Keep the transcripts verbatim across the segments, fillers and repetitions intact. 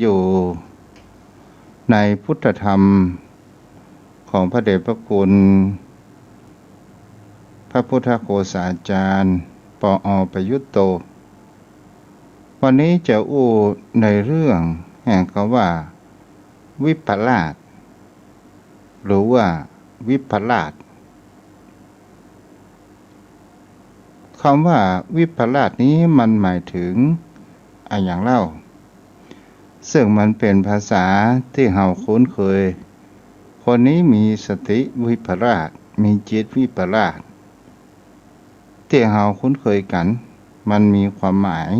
อยู่ในพุทธธรรมของพระเดชพระคุณ พระพุทธโฆษาจารย์ ปอ.ประยุตโต วันนี้จะอู้ในเรื่องแห่งคำว่า วิปลาส หรือว่าวิปลาส คำว่าวิปลาสนี้มันหมายถึงอะหยังเล่า ซึ่งมันเป๋นภาษาตี้เฮาคุ้นเคย คนนี้มีสติวิปลาส มีจิตวิปลาส ตี้เฮาคุ้นเคยกั๋น มันมีความหมาย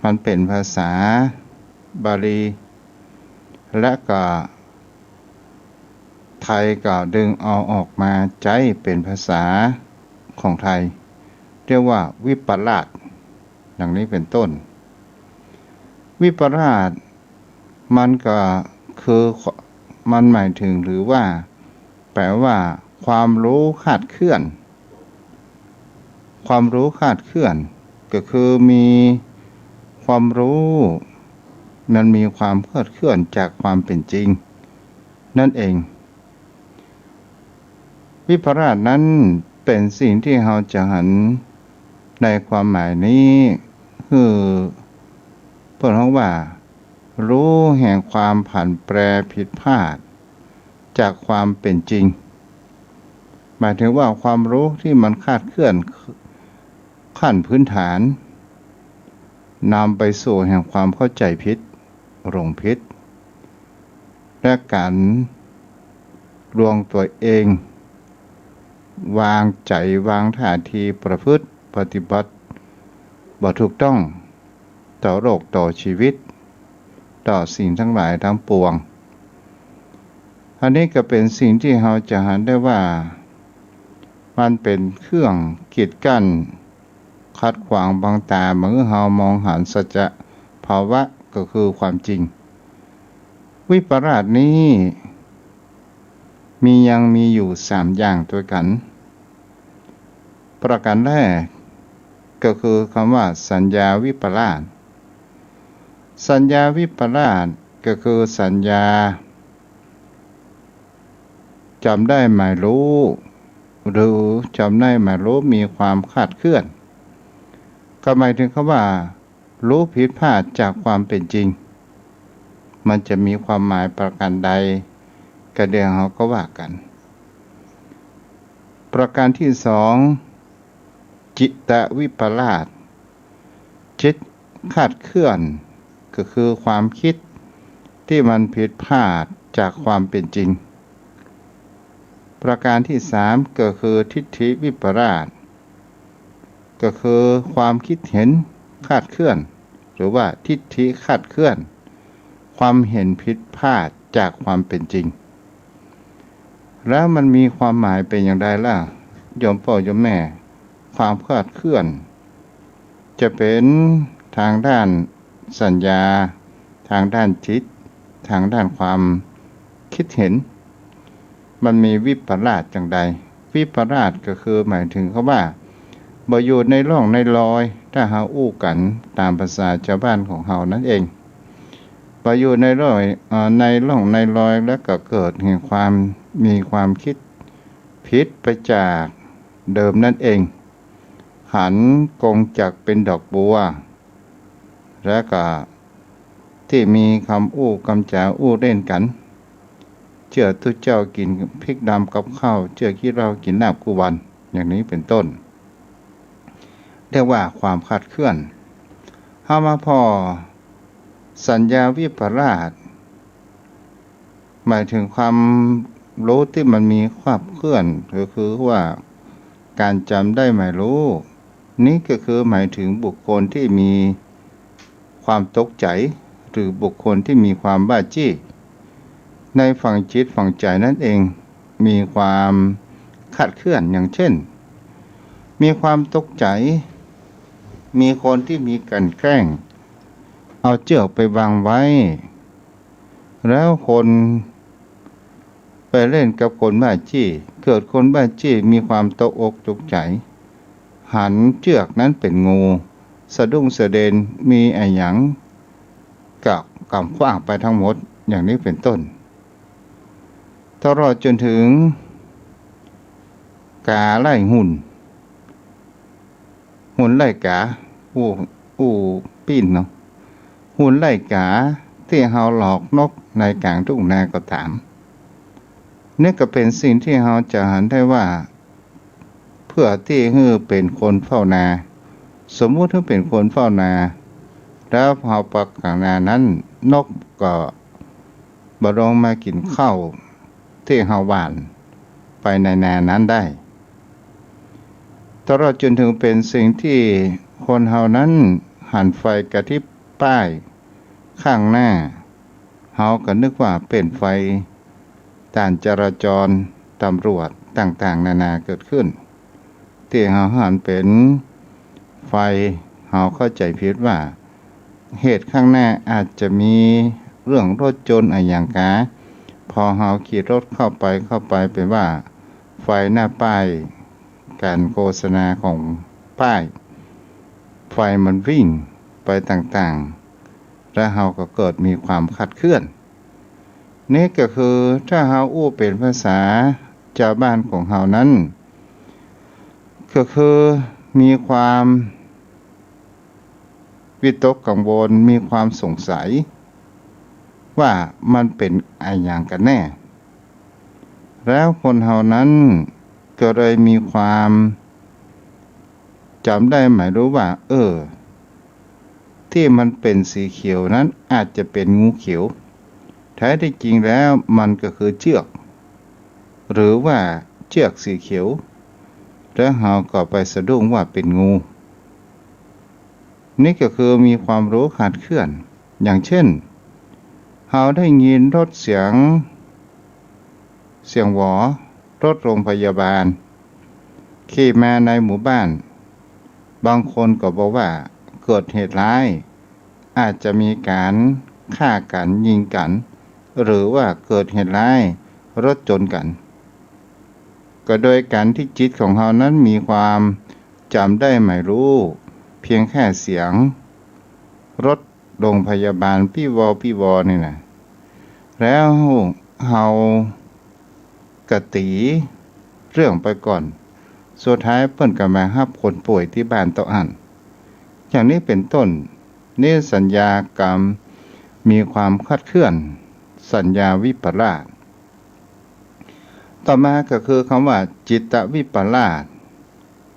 มันเป๋นภาษาบาลี และก็ไทยก็ดึงเอาออกมาใจ๊เป๋นภาษาของไทย เรียกว่าวิปลาส ดังนี้เป๋นต้น วิปลาสมันก็คือ มันหมายถึงหรือว่า แปลว่าความรู้คลาดเคลื่อน ความรู้คลาดเคลื่อน ก็คือมีความรู้ มันมีความคลาดเคลื่อนจากความเป๋นจริง นั่นเอง วิปลาสนั้นเป๋นสิ่งตี้เฮาจะหันในความหมายนี้ คือเปิ้นฮ้องว่า รู้แห่งความผันแปรผิดพลาดจากความเป๋นจริง หมายถึงว่าความรู้ตี้มันคลาดเคลื่อนขั้นพื้นฐาน นำไปสู่แห่งความเข้าใจ๋ผิด หลงผิด และก๋านลวงตั๋วเอง วางใจ๋ วางท่าทีประพฤติปฏิบัติบ่ถูกต้อง ต่อโลกต่อชีวิต ต่อสิ่งตังหลายตังปวง อันนี้ก็เป๋นสิ่งตี้เฮาจะหันได้ว่า มันเป๋นเครื่องกีดกั้น ขัดขวางบังต๋าบ่หื้อเฮามองหันสัจจะภาวะ ก็คือความจริง วิปลาสนี้มียังมีอยู่สามอย่างตวยกั๋น ประก๋านแรกก็คือคำว่าสัญญาวิปลาส สัญญาวิปลาสก็คือสัญญาจ๋ำได้หมายรู้ หรือจ๋ำได้หมายรู้มีความคลาดเคลื่อน ก็หมายถึงคำว่า รู้ผิดพลาดจากความเป๋นจริง มันจะมีความหมายประก๋านใด ก็เดี๋ยวเฮาก็ว่ากั๋น ประก๋านตี้สอง จิตวิปลาส จิตคลาดเคลื่อน ก็คือความคิดตี้มันผิดพลาดจากความเป๋นจริง ประก๋านตี้สามก็คือทิฏฐิวิปลาส ก็คือความคิดเห็นคลาดเคลื่อน หรือว่าทิฏฐิคลาดเคลื่อน ความเห็นผิดพลาดจากความเป๋นจริง แล้วมันมีความหมายเป๋นอย่างใดล่ะ โยมป้อโยมแม่ ความคลาดเคลื่อน จะเป๋นตางด้านสัญญา ตางด้านจิต ตางด้านความคิดเห็น มันมีวิปลาสอย่างใด วิปลาสก็คือหมายถึงคำว่า บ่อยู่ในร่องในรอย ถ้าเฮาอู้กั๋นต๋ามภาษาจาวบ้านของเฮานั้นเอง บ่อยู่ในร่อย เอ่อ ในร่องในรอย แล้วก็เกิดแห่งความมีความคิดผิดไปจากเดิมนั้นเอง หันกงจักรเป๋นดอกบัว แล้วก็ตี้มีกำอู้กำจ๋าอู้เล่นกั๋น เจื้อตุ๊เจ้ากิ๋นพริกดำกับข้าว เจื้อขี้เหล้ากิ๋นลาบกู้วัน อย่างนี้เป๋นต้น เรียกว่าความคลาดเคลื่อน เฮามาผ่อสัญญาวิปลาส หมายถึงความรู้ตี้มันมีความเคลื่อน ก็คือว่าก๋านจ๋ำได้หมายรู้ นี้ก็คือหมายถึงบุคคลตี้มีความตกใจ๋ หรือบุคคลตี้มีความบ้าจี้ ในฝั่งจิตฝั่งใจ๋นั้นเอง มีความคลาดเคลื่อน อย่างเช่น มีความตกใจ๋ มีคนตี้มีกลั่นแกล้ง เอาเจื้อกไปวางไว้ แล้วคนไปเล่นกับคนบ้าจี้ เกิดคนบ้าจี้มีความตกอกตกใจ๋ หันเจื้อกนั้นเป๋นงู สะดุ้งสะเด็น มีอะหยัง ก็กำขว้างไปทั้งหมด อย่างนี้เป๋นต้น ตลอดจ๋นเถิงก๋าไล่หุ้น หุ้นไล่ก๋า อู้ อู้ปิ้นเนาะ หุ้นไล่ก๋าตี้เฮาหลอกนกในก๋างทุ่งนาก็ต๋าม นี่ก็เป๋นสิ่งตี้เฮาจะหันได้ว่า เปื้อตี้หื้อเป๋นคนเฝ้านา สมมุติหื้อเป๋นคนเฝ้านา แล้วเฮาปักก๋างนานั้น นกก็บ่ลงมากิ๋นข้าวตี้เฮาหว่านไปในนานั้นได้ ตลอดจ๋นเถิงเป๋นสิ่งตี้คนเฮานั้นหันไฟกระพริบป้ายข้างหน้า เฮาก็นึกว่าเป๋นไฟ ด่านจราจร ตำรวจต่างๆ นานาเกิดขึ้น ตี้เฮาหันเป๋นไฟ เฮาเข้าใจ๋ผิดว่า เหตุข้างหน้าอาจจะมีเรื่องรถจ๋นอะหยังกา พอเฮาขี่รถเข้าไป เข้าไปเป๋นว่า ไฟหน้าป้ายก๋านโฆษณาของป้าย ไฟมันวิ่งไปต่างๆ แล้วเฮาก็เกิดมีความคลาดเคลื่อน นี่ก็คือถ้าเฮาอู้เป๋นภาษาจาวบ้านของเฮานั้น ก็คือมีความวิตกกังวล มีความสงสัยว่ามันเป๋นอะหยังกั๋นแน่ แล้วคนเฮานั้นก็เลยมีความจ๋ำได้หมายรู้ว่า เออ ตี้มันเป๋นสีเขียวนั้นอาจจะเป๋นงูเขียว แท้ตี้จริงแล้วมันก็คือเจื้อก หรือว่าเจื้อกสีเขียว แล้วเฮาก็ไปสะดุ้งว่าเป๋นงู นี่ก็คือมีความรู้คลาดเคลื่อน อย่างเช่น เฮาได้ยินรถเสียง เสียงหวอ รถโรงพยาบาล ขี่มาในหมู่บ้าน บางคนก็บอกว่าเกิดเหตุร้าย อาจจะมีก๋านฆ่ากั๋น ยิงกั๋น หรือว่าเกิดเหตุร้ายรถจ๋นกั๋น ก็โดยก๋านตี้จิตของเฮานั้นมีความจ๋ำได้หมายรู้ เพียงแค่เสียงรถโรงพยาบาลปี้วอปี้วอนี่นะ แล้วเฮาก็ตี๋เรื่องไปก่อน สุดท้ายเปิ้นก็มาฮับคนป่วยตี้บ้านเต้าอั้น อย่างนี้เป๋นต้น นี่สัญญากำมีความคลาดเคลื่อน สัญญาวิปลาส ต่อมาก็คือกำว่าจิตวิปลาส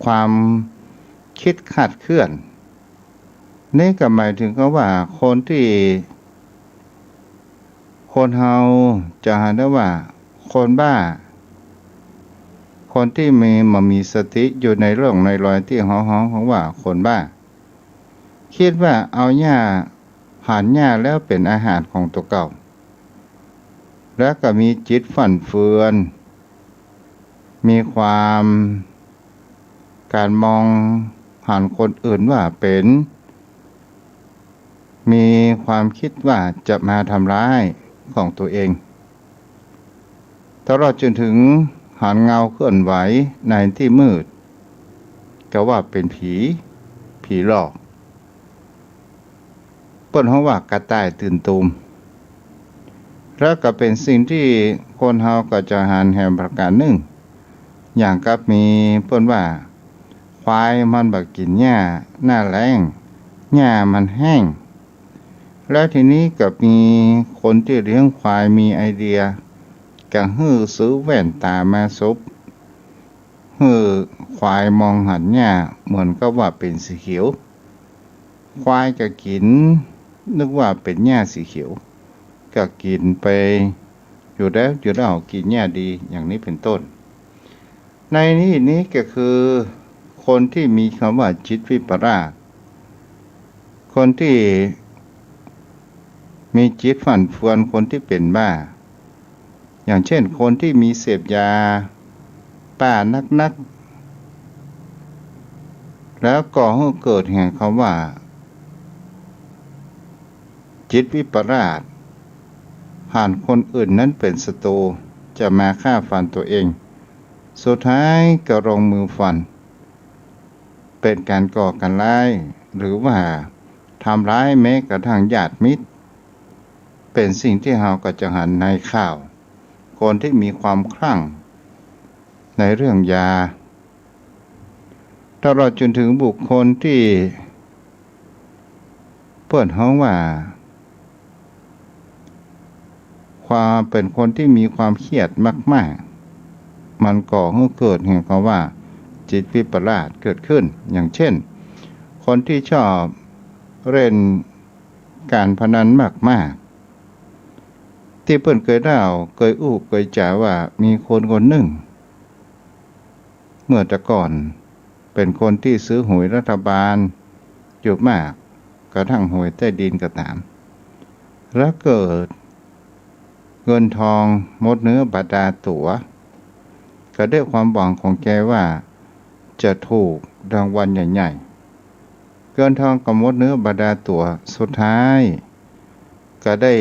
ความกึ๊ดคลาดเคลื่อน นี่ก็หมายเถิงกำว่าคนตี้ คนเฮาจะหันได้ว่าคนบ้า คนตี้มี บ่มีสติอยู่ในร่องในรอยตี้เฮาฮ้องกำว่าคนบ้า กึ๊ดว่าเอาหญ้า หันหญ้าแล้วเป๋นอาหารของตั๋วเก่า แล้วก็มีจิตฟั่นเฟือน มีความ ก๋านมองหันคนอื่นว่าเป๋น มีความกึ๊ดว่าจะมาทำร้ายของตั๋วเอง ตลอดจ๋นเถิงหันเงาเคลื่อนไหวในตี้มืด ก็ว่าเป๋นผี ผีหลอก เปิ้นฮ้องว่ากระต่ายตื่นตูม แล้วก็เป๋นสิ่งตี้คนเฮาก็จะหันแหมประก๋านนึ่ง อย่างกับมีเปิ้นว่า ควายมันบ่กิ๋นหญ้า หน้าแล้ง หญ้ามันแห้ง แล้วทีนี้ก็มีคนตี้เลี้ยงควายมีไอเดีย ก็หื้อซื้อแว่นต๋ามาสบ หื้อควายมองหันหญ้าเหมือนกับว่าเป๋นสีเขียว ควายก็กิ๋น นึกว่าเป๋นหญ้าสีเขียว ก็กิ๋นไปอยู่แล้วอยู่เล่า กิ๋นหญ้าดี อย่างนี้เป๋นต้น ในนี้ นี้ก็คือคนตี้มีกำว่าจิตวิปลาส คนตี้มีจิตฟั่นเฟือน คนตี้เป๋นบ้า อย่างเช่น คนตี้มีเสพยาบ้านักๆ แล้วก่อหื้อเกิดแห่งกำว่า จิตวิปลาส หันคนอื่นนั้นเป๋นศัตรู จะมาฆ่าฟันตั๋วเอง สุดท้ายก็ลงมือฟัน เป๋นก๋านก่อก๋านร้าย หรือว่าทำร้ายแม้กระทั่งญาติมิตร เป๋นสิ่งตี้เฮาก็จะหันในข่าว คนตี้มีความคลั่งในเรื่องยา ตลอดจ๋นเถิงบุคคลตี้เปิ้นฮ้องว่า ความ เป๋นคนตี้มีความเคียดมากๆ มันก่อหื้อเกิดแห่งกำว่าจิตวิปลาสเกิดขึ้น อย่างเจ้น คนตี้ชอบเล่นก๋านพนันมากๆ ตี้เปิ้นเกยเล่า เกยอู้ เกยจ๋าว่ามีคนคนนึ่ง เมื่อแต่ก่อนเป๋นคนตี้ซื้อหวยรัฐบาลอยู่มาก กระทั่งหวยใต้ดินก็ต๋าม แล้วเกิดเงินทองหมดเนื้อประดาตั๋ว ก็ด้วยความหวังของแกว่าจะถูกรางวัลใหญ่ๆ เงินทองก็หมดเนื้อประดาตั๋ว สุดท้ายก็ได้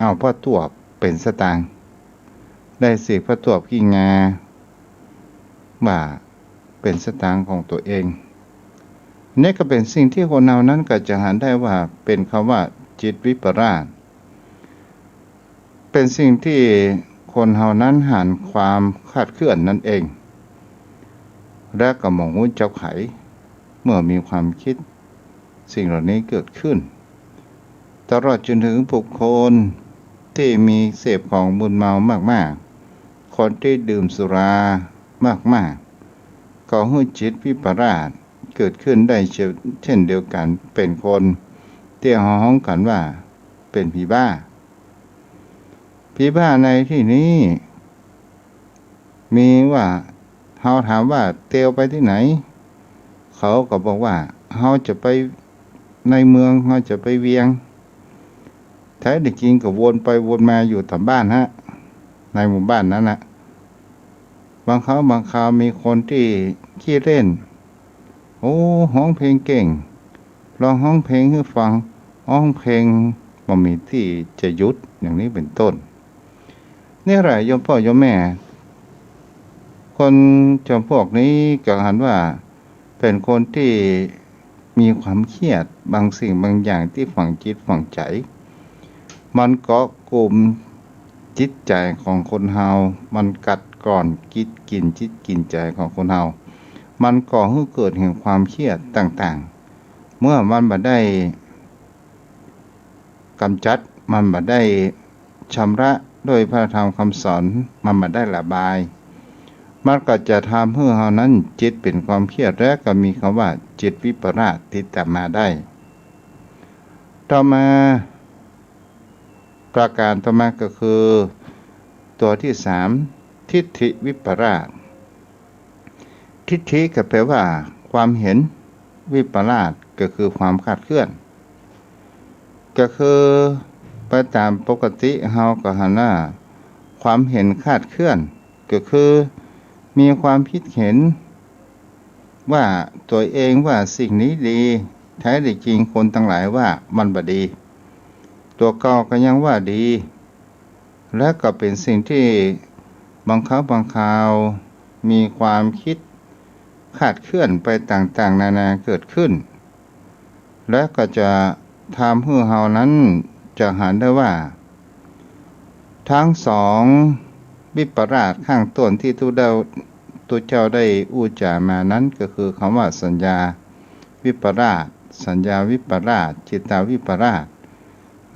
เอาผ้าตวบเป๋นสตางค์ ได้สีกผ้าตวบขี้งา ว่าเป๋นสตางค์ของตั๋วเอง นี่ก็เป๋นสิ่งตี้คนเฮานั้นก็จะหันได้ว่าเป๋นกำว่าจิตวิปลาส เป๋นสิ่งตี้คนเฮานั้นหันความคลาดเคลื่อนนั้นเอง และก็บ่ฮู้จักไข เมื่อมีความกึ๊ดสิ่งเหล่านี้เกิดขึ้น ตลอดจ๋นเถิงบุคคลตี้มีเสพของมึนเมามากๆ คนตี้ดื่มสุรามากๆ ก็หื้อจิตวิปลาสเกิดขึ้นได้เช่น เช่นเดียวกั๋น เป๋นคนตี้เฮาฮ้องกั๋นว่าเป๋นผีบ้า ผีบ้าในตี้นี้ มีว่า เฮาถามว่าเตียวไปตี้ไหน เขาก็บอกว่า เฮาจะไปในเมือง เฮาจะไปเวียง แท้จริงก็วนไปวนมาอยู่ต๋ามบ้านฮะ ในหมู่บ้านนั้นน่ะ บางคราวบางคราวมีคนตี้ขี้เล่น โอ้ ฮ้องเพลงเก่ง ลองฮ้องเพลงหื้อฟัง ฮ้องเพลงบ่มีตี้จะหยุด อย่างนี้เป๋นต้น นี่แหละโยมป้อโยมแม่ คนจ๋ำพวกนี้ก็หันว่าเป๋นคนตี้มีความเคียด บางสิ่งบางอย่างตี้ฝังจิตฝังใจ๋ มันเกาะกุมจิตใจ๋ของคนเฮา มันกัดกร่อนกิน กิ๋นจิตกิ๋นใจ๋ของคนเฮา มันก่อหื้อเกิดแห่งความเคียดต่างๆ เมื่อมันบ่ได้ ก๋ำจัด มันบ่ได้ชำระด้วยพระธรรมคำสอน มันบ่ได้ระบาย มันก็จะทำหื้อเฮานั้นจิตเป๋นความเคียด และก็มีกำว่าจิตวิปลาสติดต๋ามมาได้ ต่อมา ประก๋านต่อมาก็คือ ตั๋วตี้สาม ทิฏฐิวิปลาส ทิฏฐิก็แปลว่าความเห็น วิปลาสก็คือความคลาดเคลื่อน ก็คือไปต๋ามปกติเฮาก็หันว่า ความเห็นคลาดเคลื่อน ก็คือมีความกึ๊ดเห็นว่าตั๋วเองว่าสิ่งนี้ดี แท้จริงคนตังหลายว่ามันบ่ดี ตั๋วเก่าก็ยังว่าดี และก็เป๋นสิ่งตี้บางคราวบางคราวมีความกึ๊ดคลาดเคลื่อนไปต่างๆ นานาเกิดขึ้น และก็จะทำหื้อเฮานั้นจะหันได้ว่า ตึงสองวิปลาสข้างต้นตี้ตุ๊เจ้าได้อู้จ๋ามานั้นก็คือกำว่าสัญญาวิปลาส สัญญาวิปลาส จิตตวิปลาส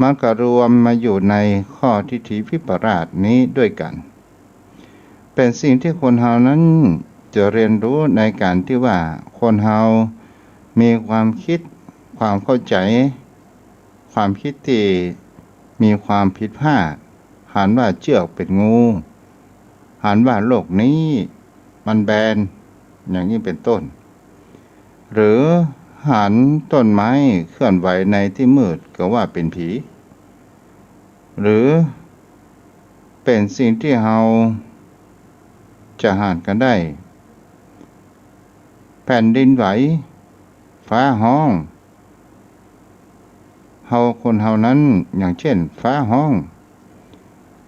มันก็รวมมาอยู่ในข้อทิฏฐิวิปลาสนี้ด้วยกั๋น เป๋นสิ่งตี้คนเฮานั้นจะเฮียนฮู้ในก๋านตี้ว่าคนเฮามีความกึ๊ด ความเข้าใจ๋ ความกึ๊ดตี้มีความผิดพลาด หันว่าเจื้อกเป๋นงู หันว่าโลกนี้มันแบน อย่างนี้เป๋นต้น หรือหันต้นไม้เคลื่อนไหวในตี้มืดก็ว่าเป๋นผี หรือเป๋นสิ่งตี้เฮาจะหันกั๋นได้ แผ่นดินไหว ฟ้าฮ้อง เฮาคนเฮานั้น อย่างเจ้น ฟ้าฮ้อง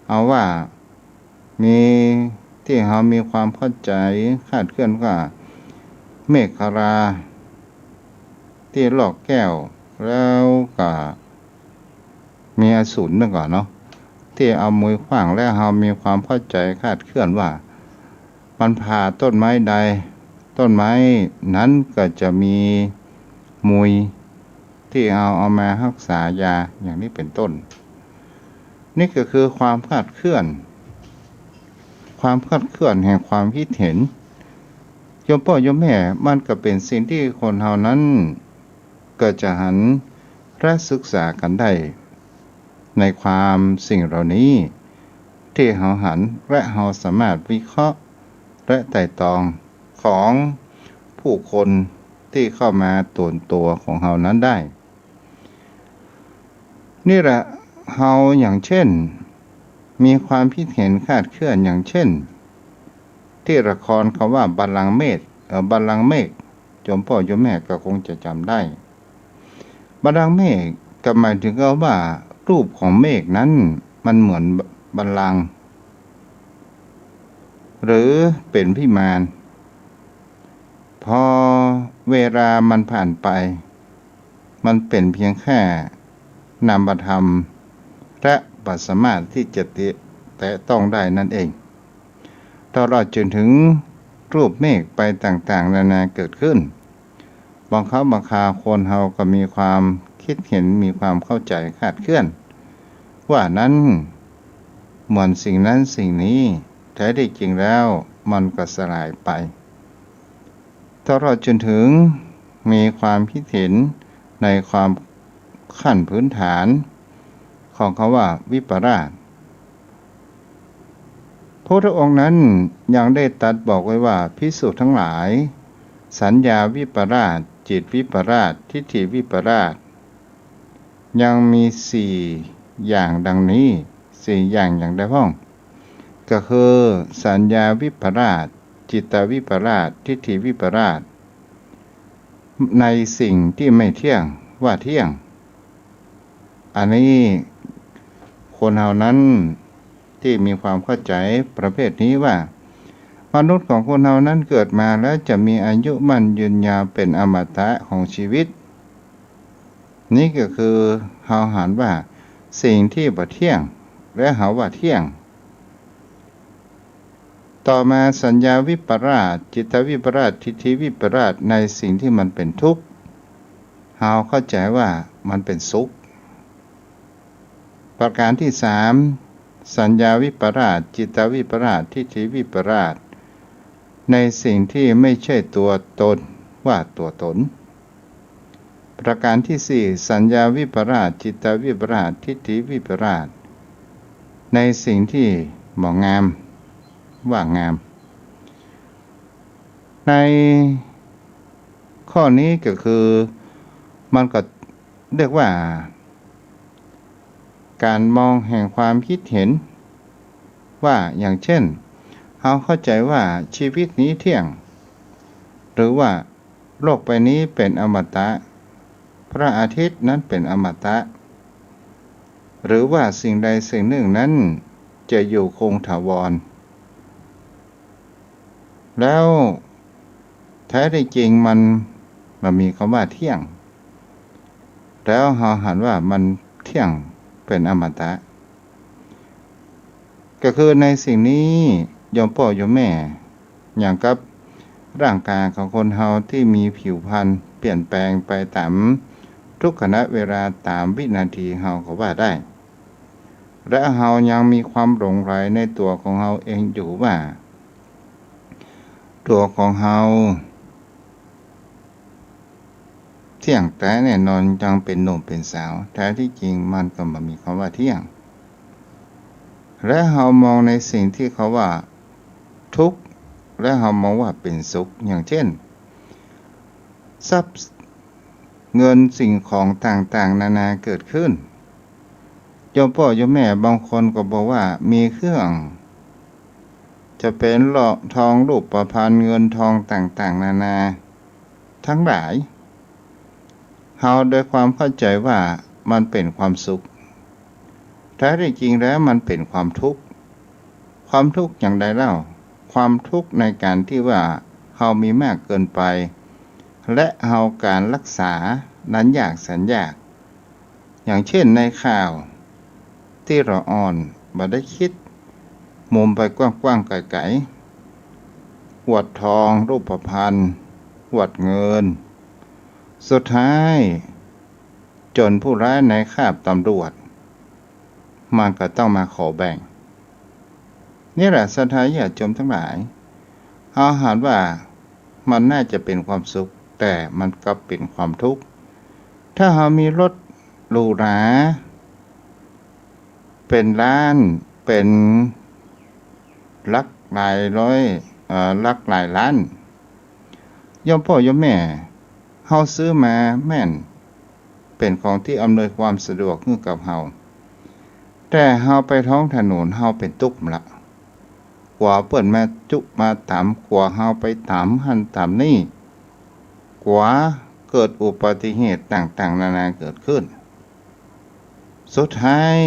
เอาว่ามีตี้เฮามีความเข้าใจ๋คลาดเคลื่อนว่าเมฆคลาตี้ลอกแก้ว แล้วก็ มีอสูรนึ่งก่อนเนาะ ตี้เอามุยขว้าง และเฮามีความเข้าใจ๋คลาดเคลื่อนว่า มันผ่าต้นไม้ใด ต้นไม้นั้นก็จะมีมุยตี้เอา เอามาฮักษายา อย่างนี้เป๋นต้น นี่ก็คือความคลาดเคลื่อน ความคลาดเคลื่อนแห่งความกึ๊ดเห็น โยมป้อโยมแม่ มันก็เป๋นสิ่งตี้คนเฮานั้น ก็จะหันและศึกษากั๋นได้ ในความสิ่งเหล่านี้ ตี้เฮาหัน และเฮาสามารถวิเคราะห์ และไตร่ตรองของผู้คนตี้เข้ามาตวนตั๋วของเฮานั้นได้ นี่แหละ เฮาอย่างเช่น มีความกึ๊ดเห็นคลาดเคลื่อน อย่างเช่น ตี้ละครกำว่าบัลลังก์เมฆ เอ่อ บัลลังก์เมฆ โยมป้อโยมแม่ก็คงจะจ๋ำได้ บัลลังก์เมฆก็หมายเถิงกำว่า รูปของเมฆนั้นมันเหมือนบัลลังก์ หรือเป๋นวิมาน พอเวลามันผ่านไป มันเป๋นเพียงแค่นามธรรม และบ่สามารถตี้จะแตะต้องได้นั่นเอง ตลอดจนเถิงรูปเมฆไปต่างๆ นานาเกิดขึ้น บางครั้งบางคราคนเฮาก็มีความกึ๊ดเห็น มีความเข้าใจ๋คลาดเคลื่อน ว่านั้นเหมือนสิ่งนั้นสิ่งนี้ แท้ตี้จริงแล้วมันก็สลายไป ตลอดจนเถิงมีความกึ๊ดเห็นในความขั้นพื้นฐานของกำว่าวิปลาส พุทธองค์นั้นยังได้ตรัสบอกไว้ว่า ภิกษุทั้งหลาย สัญญาวิปลาส จิตวิปลาส ทิฏฐิวิปลาส ยังมีสี่อย่างดังนี้ สี่อย่างอย่างใดพ่อง ก็คือสัญญาวิปลาส จิตวิปลาส ทิฏฐิวิปลาส ในสิ่งตี้ไม่เที่ยงว่าเที่ยง อันนี้คนเฮานั้นตี้มีความเข้าใจ๋ประเภทนี้ว่า มนุษย์ของคนเฮานั้นเกิดมาแล้วจะมีอายุมั่นยืนยาวเป๋นอมตะของชีวิต นี่ก็คือเฮาหันว่าสิ่งตี้บ่เที่ยง และเฮาว่าเที่ยง ต่อมาสัญญาวิปลาส จิตวิปลาส ทิฏฐิวิปลาส ในสิ่งตี้มันเป๋นทุกข์ เฮาเข้าใจ๋ว่ามันเป๋นสุข ประการตี้สาม สัญญาวิปลาส จิตวิปลาส ทิฏฐิวิปลาส ในสิ่งตี้ไม่ใช่ตัวตนว่าตั๋วต๋น ประการตี้สี่ สัญญาวิปลาส จิตวิปลาส ทิฏฐิวิปลาส ในสิ่งตี้บ่งามว่างาม ในข้อนี้ก็คือมันก็เรียกว่า ก๋านมองแห่งความกึ๊ดเห็น ว่าอย่างเช่น เฮาเข้าใจ๋ว่าชีวิตนี้เที่ยง หรือว่าโลกใบนี้เป๋นอมตะ พระอาทิตย์นั้นเป๋นอมตะ หรือว่าสิ่งใดสิ่งนึ่งนั้นจะอยู่คงถาวร แล้วแท้ตี้จริงมันบ่มีกำว่าเที่ยง แล้วเฮาหันว่ามันเที่ยงเป๋นอมตะ ก็คือในสิ่งนี้โยมป้อโยมแม่ อย่างกับร่างก๋ายของคนเฮาตี้มีผิวพรรณเปลี่ยนแปลงไปต๋ามทุกขณะเวลาต๋ามวินาทีเฮาก็ว่าได้ และเฮายังมีความหลงใหลในตั๋วของเฮาเองอยู่ว่า ตั๋วของเฮาเที่ยงแต๊แน่นอน ยังเป๋นหนุ่มเป๋นสาว แท้ตี้จริงมันก็บ่มีกำว่าเที่ยง และเฮามองในสิ่งตี้เขาว่าทุกข์ และเฮามองว่าเป๋นสุข อย่างเช่น ทรัพย์เงินสิ่งของต่างๆ นานาเกิดขึ้น โยมป้อโยมแม่บางคนก็บอกว่ามีเครื่อง จะเป๋นหล่อทองรูปพรรณ เงินทองต่างๆ นานาทั้งหลาย เฮาโดยความเข้าใจ๋ว่ามันเป๋นความสุข แท้ตี้จริงแล้วมันเป๋นความทุกข์ ความทุกข์อย่างใดเล่า ความทุกข์ในก๋านตี้ว่าเฮามีมากเกินไป และเฮาก๋านรักษานั้นยากแสนยาก อย่างเช่นในข่าว ตี้ละอ่อน บ่ได้กึ๊ดมุมไปกว้างๆ ไก๋ๆ อวดทองรูปพรรณ อวดเงิน สุดท้าย จ๋นผู้ร้ายในคราบตำรวจ มันก็ต้องมาขอแบ่ง นี่แหละศรัทธาญาติโยมตังหลาย เฮาหันว่ามันน่าจะเป๋นความสุข แต่มันกลับเป๋นความทุกข์ ถ้าเฮามีรถหรูหรา เป๋นล้าน เป๋นหลักหลายร้อย เอ่อ หลักหลายล้าน โยมป้อโยมแม่ เฮาซื้อมาแม่น เป๋นของตี้อำนวยความสะดวกหื้อกับเฮา แต่เฮาไปท้องถนน เฮาเป๋นตุ๊กข์ละ กว่าเปิ้นมาจุมาต๋าม กว่าเฮาไปต๋ามหั้นต๋ามนี่ กว่าเกิดอุบัติเหตุต่างๆ นานาเกิดขึ้น สุดท้าย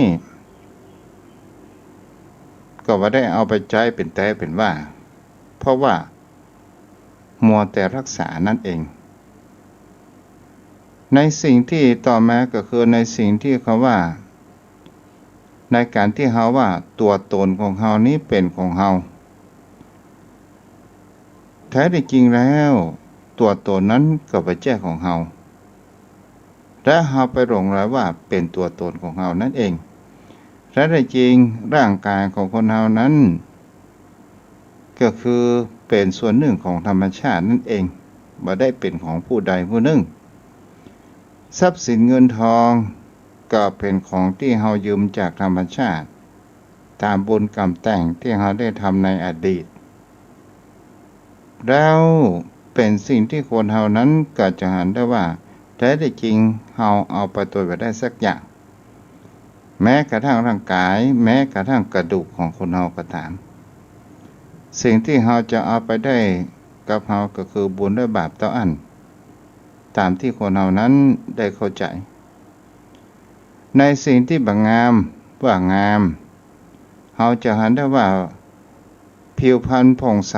ก็บ่ได้เอาไปใจ๊เป๋นแต๊เป๋นว่า เพราะว่ามัวแต่รักษานั่นเอง ในสิ่งตี้ต่อมาก็คือในสิ่งตี้เขาว่า ในก๋านตี้เฮาว่าตั๋วต๋นของเฮานี้เป๋นของเฮา แท้ตี้จริงแล้ว ตั๋วต๋นนั้นก็บ่ใจ้ของเฮา และเฮาไปหลงไหลว่าเป๋นตั๋วต๋นของเฮานั่นเอง แท้ตี้จริงร่างก๋ายของคนเฮานั้น ก็คือเป๋นส่วนนึ่งของธรรมชาตินั่นเอง บ่ได้เป๋นของผู้ใดผู้นึ่ง ทรัพย์สินเงินทองก็เป๋นของตี้เฮายืมจากธรรมชาติ ต๋ามบุญกรรมแต่งตี้เฮาได้ทำในอดีต แล้วเป๋นสิ่งตี้คนเฮานั้นก็จะหันได้ว่า แท้ตี้จริงเฮาเอาไปตวยบ่ได้สักอย่าง แม้กระทั่งร่างก๋าย แม้กระทั่งกระดูกของคนเฮาก็ต๋าม สิ่งตี้เฮาจะเอาไปได้กับเฮาก็คือบุญและบาปเต้าอั้น ต๋ามตี้คนเฮานั้นได้เข้าใจ๋ ในสิ่งตี้บ่งามว่างาม เฮาจะหันได้ว่าผิวพรรณผ่องใส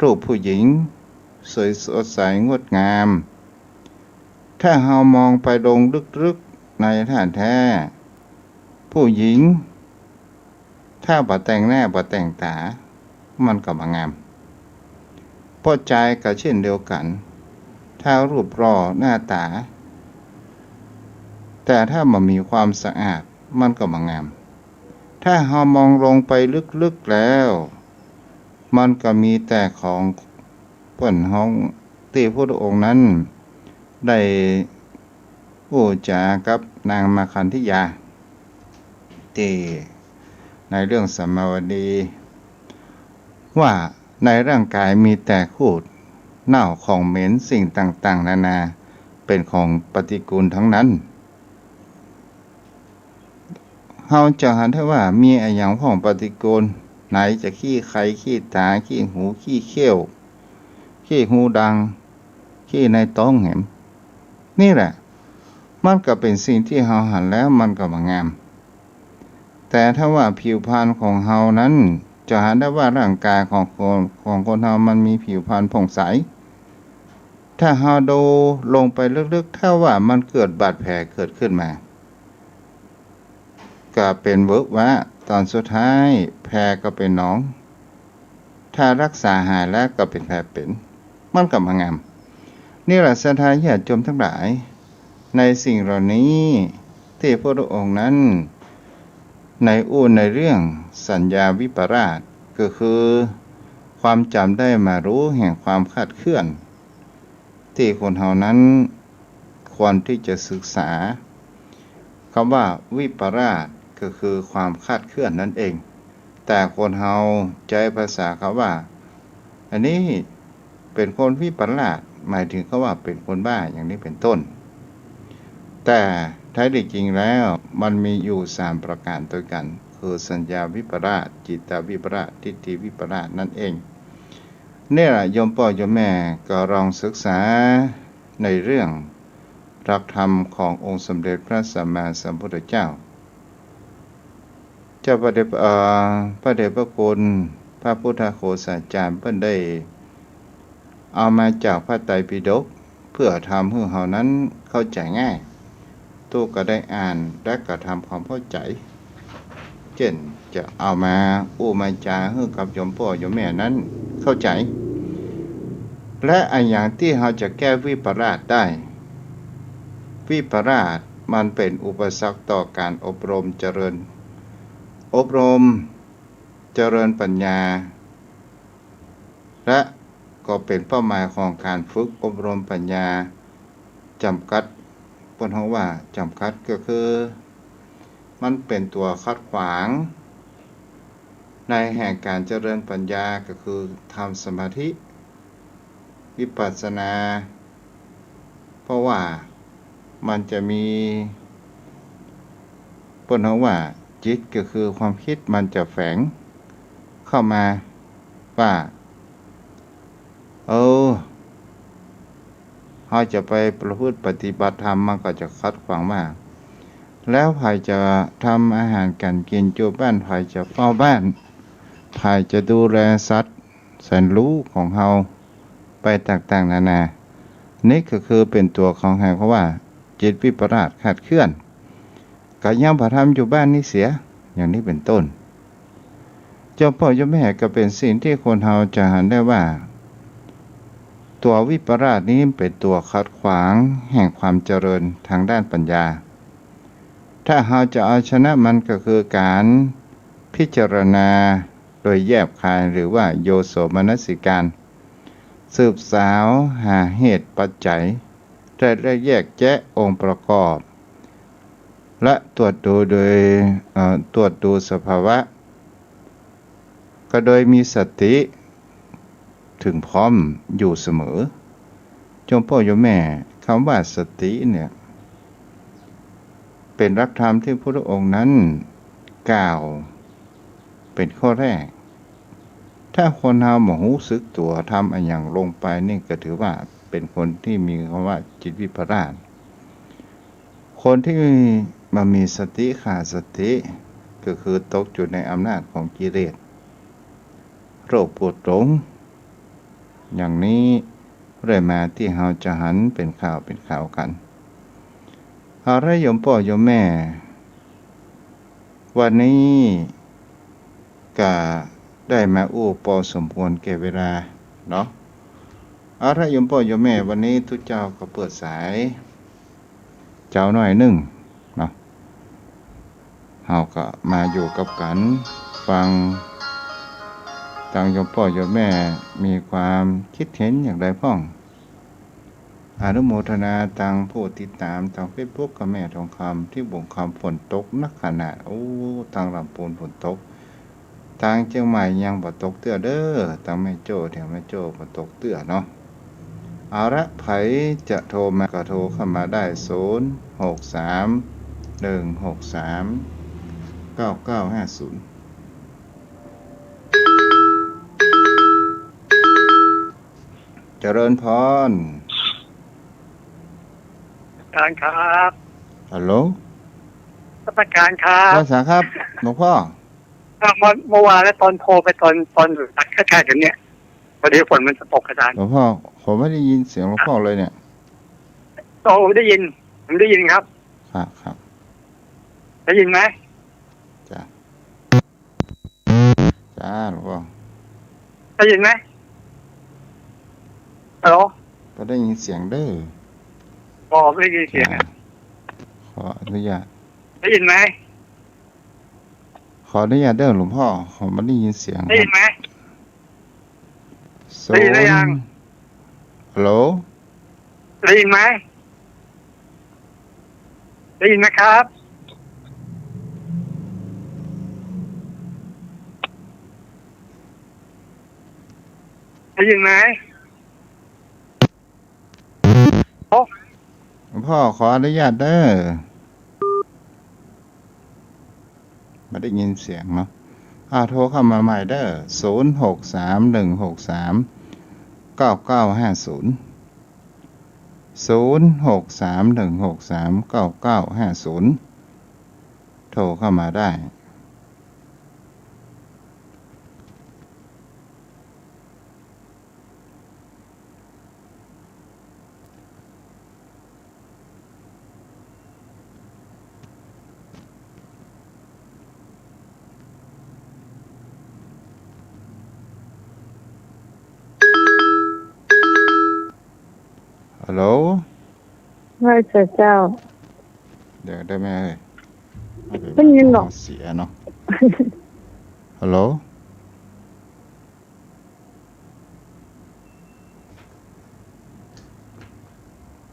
รูปผู้หญิงสวยสดใสงดงาม ถ้าเฮามองไปลงลึกๆ ในท่าแท้ ผู้หญิง ถ้าบ่แต่งหน้าบ่แต่งต๋า มันก็บ่งาม ป้อจายก็เช่นเดียวกั๋น ถ้ารูปหล่อหน้าต๋า แต่ถ้าบ่มีความสะอาด มันก็บ่งาม ถ้าเฮามองลงไปลึกๆ แล้ว มันก็มีแต่ของเปิ้นฮ้องตี้พุทธองค์นั้นได้อู้จ๋ากับนางมาคันธยา ตี้ในเรื่องสัมมาวดี ว่าในร่างก๋ายมีแต่ขี้เน่าของเหม็นสิ่งต่างๆ นานา เป๋นของปฏิกูลทั้งนั้น เฮาจะหันได้ว่ามีอะหยังพ่องปฏิกูล ไหนจะขี้ไข่ ขี้ต๋า ขี้หู ขี้เขี้ยว ขี้ฮูดัง ขี้ในต๊องแหม นี่แหละ มันก็เป๋นสิ่งตี้เฮาหันแล้วมันก็บ่งาม แต่ถ้าว่าผิวพรรณของเฮานั้น จะหันได้ว่าร่างก๋ายของคน ของคนเฮามันมีผิวพรรณผ่องใส ถ้าเฮาดูลงไปลึกๆ ถ้าว่ามันเกิดบาดแผลเกิดขึ้นมา ก็เป๋นเวอะวะ ต๋อนสุดท้ายแผลก็เป๋นหนอง ถ้ารักษาหายแล้วก็เป๋นแผลเป๋น มันก็บ่งาม นี่แหละศรัทธาญาติโยมตังหลาย ในสิ่งเหล่านี้ตี้พระองค์นั้น ในอู้ในเรื่องสัญญาวิปราช ก็คือความจ๋ำได้หมายรู้แห่งความคลาดเคลื่อน ตี้คนเฮานั้นควรตี้จะศึกษา กำว่าวิปราชก็คือความคลาดเคลื่อนนั่นเอง แต่คนเฮาใจ๊ภาษากำว่า อันนี้เป๋นคนวิปราช หมายเถิงกำว่าเป๋นคนบ้าอย่างนี้เป๋นต้น แต่แท้ตี้จริงแล้วมันมีอยู่สามประก๋านตวยกั๋น คือสัญญาวิปราช จิตตวิปราช ทิฏฐิวิปราชนั่นเอง นี่แหละโยมป้อโยมแม่ก็ลองศึกษาในเรื่องหลักธรรมขององค์สมเด็จพระสัมมาสัมพุทธเจ้า เจ้าพระเดช เอ่อ พระเดชพระคุณพระพุทธโฆษาจารย์เปิ้นได้เอามาจากพระไตรปิฎก เพื่อทำหื้อเฮานั้นเข้าใจ๋ง่าย ต ลูกก็ได้อ่านและก็ทำความเข้าใจ๋ เจ้นจะเอามาอู้มาจ๋าหื้อกับโยมป้อโยมแม่นั้นเข้าใจ๋ และอะหยังตี้เฮาจะแก้วิปลาสได้ วิปลาสมันเป๋นอุปสรรคต่อก๋านอบรมเจริญ อบรมเจริญปัญญา และก็เป๋นเป้าหมายของก๋านฝึกอบรมปัญญาจ๋ำกัด เปิ้นฮ้องว่าจ๋ำกัดก็คือ มันเป๋นตั๋วขัดขวาง ในแห่งก๋านเจริญปัญญาก็คือทำสมาธิ วิปัสสนา เพราะว่ามันจะมี เปิ้นฮ้องว่าจิตก็คือความกึ๊ดมันจะแฝงเข้ามาว่า เออ เฮาจะไปประพฤติปฏิบัติธรรม มันก็จะขัดขวางว่า แล้วใผจะทำอาหารก๋านกิ๋นอยู่บ้าน ใผจะเฝ้าบ้าน ใผจะดูแลสัตว์แสนรู้ของเฮาไปต่างๆ นานา นี่ก็คือเป๋นตั๋วของแห่งคำว่าจิตวิปลาสคลาดเคลื่อน ก็ยังบ่ทำอยู่บ้านนี้เสีย อย่างนี้เป๋นต้น โยมป้อโยมแม่ ก็เป๋นสิ่งตี้คนเฮาจะหันได้ว่า ตั๋ววิปลาสนี้เป๋นตั๋วขัดขวางแห่งความเจริญทางด้านปัญญา ถ้าเฮาจะเอาชนะมันก็คือก๋านพิจารณาโดยแยบคาย หรือว่าโยโสมนสิการ สืบสาวหาเหตุปัจจัย และแยกแยะองค์ประกอบ และตรวจดูโดย เอ่อ ตรวจดูสภาวะ ก็โดยมีสติเถิงพร้อมอยู่เสมอ โยมป้อโยมแม่ กำว่าสติเนี่ย เป๋นหลักธรรมตี้พระพุทธองค์นั้นกล่าวเป๋นข้อแรก ถ้าคนเฮาบ่ฮู้สึกตั๋ว ทำอะหยังลงไปนี่ก็ถือว่าเป๋นคนตี้มีกำว่าจิตวิปลาส คนตี้บ่มีสติ ขาดสติ ก็คือตกอยู่ในอำนาจของกิเลส โลภโกรธหลง อย่างนี้เรื่อยมา ตี้เฮาจะหันเป๋นข่าวเป๋นข่าวกั๋น เอาละโยมป้อโยมแม่ วันนี้ก็ได้มาอู้ปอสมควรแก่เวลาเนาะ เอาละโยมป้อโยมแม่ วันนี้ตุ๊เจ้าก็เปิดสาย เจ้าหน้อยนึ่งเนาะ เฮาก็มาอยู่กับกั๋น ฟัง ตังโยมป้อโยมแม่มีความกึ๊ดเห็นอย่างใดพ่อง อนุโมทนาตังผู้ติดต๋ามตางเฟซบุ๊กกับแม่ทองคำ ตี้บุงคำฝนตกนักขนาด โอ้ ตางลำปูนฝนตก ตางเจียงใหม่ยังบ่ตกเตื้อเด้อ ตางแม่โจ้ แถวแม่โจ้บ่ตกเตื้อเนาะ เอาละ ใผจะโทรมาก็โทรเข้ามาได้ ศูนย์ หก สาม หนึ่ง หก สาม เก้า เก้า ห้า ศูนย์ เจริญพร อาจารย์ครับ ฮัลโหล นมัสการครับ นมัสการครับ หลวงพ่อ เอ่อ เมื่อ เมื่อวานแล้วตอนโทรไปตอน ตอนตัดใกล้ๆ กั๋นเนี่ย พอดีฝนมันจะตกอาจารย์ หลวงพ่อ ผมไม่ได้ยินเสียงหลวงพ่อเลยเนี่ย โอ้ ได้ยิน ผมได้ยินครับ ครับ ครับ ได้ยินไหม จ้ะ จ้า หลวงพ่อ ได้ยินไหม ฮัลโหล บ่ได้ยินเสียงเด้อ อ๋อ ไม่ได้ยินเสียงอะ จ้ะ ขออนุญาต ได้ยินไหม ขออนุญาตเด้อหลวงพ่อ ผมไม่ได้ยินเสียง ได้ยินไหม ครับ ได้ยินหรือยัง ศูนย์ ฮัลโหล ได้ยินไหม ได้ยินไหมครับ ได้ยินไหม โอ้ หลวงพ่อขออนุญาตเด้อ ไม่ได้ยินเสียงเนาะ อ่า โทรเข้ามาใหม่เด้อ ศูนย์ หก สาม หนึ่ง หก สาม เก้า เก้า ห้า ศูนย์ ศูนย์ หก สาม หนึ่ง หก สาม เก้า เก้า ห้า ศูนย์ โทรเข้ามาได้ เ ฮัลโหล ว่าจะเจ้า เดี๋ยวได้ไหมเอ่ย ได้ยินหรอ เสียเนาะ ฮัลโหล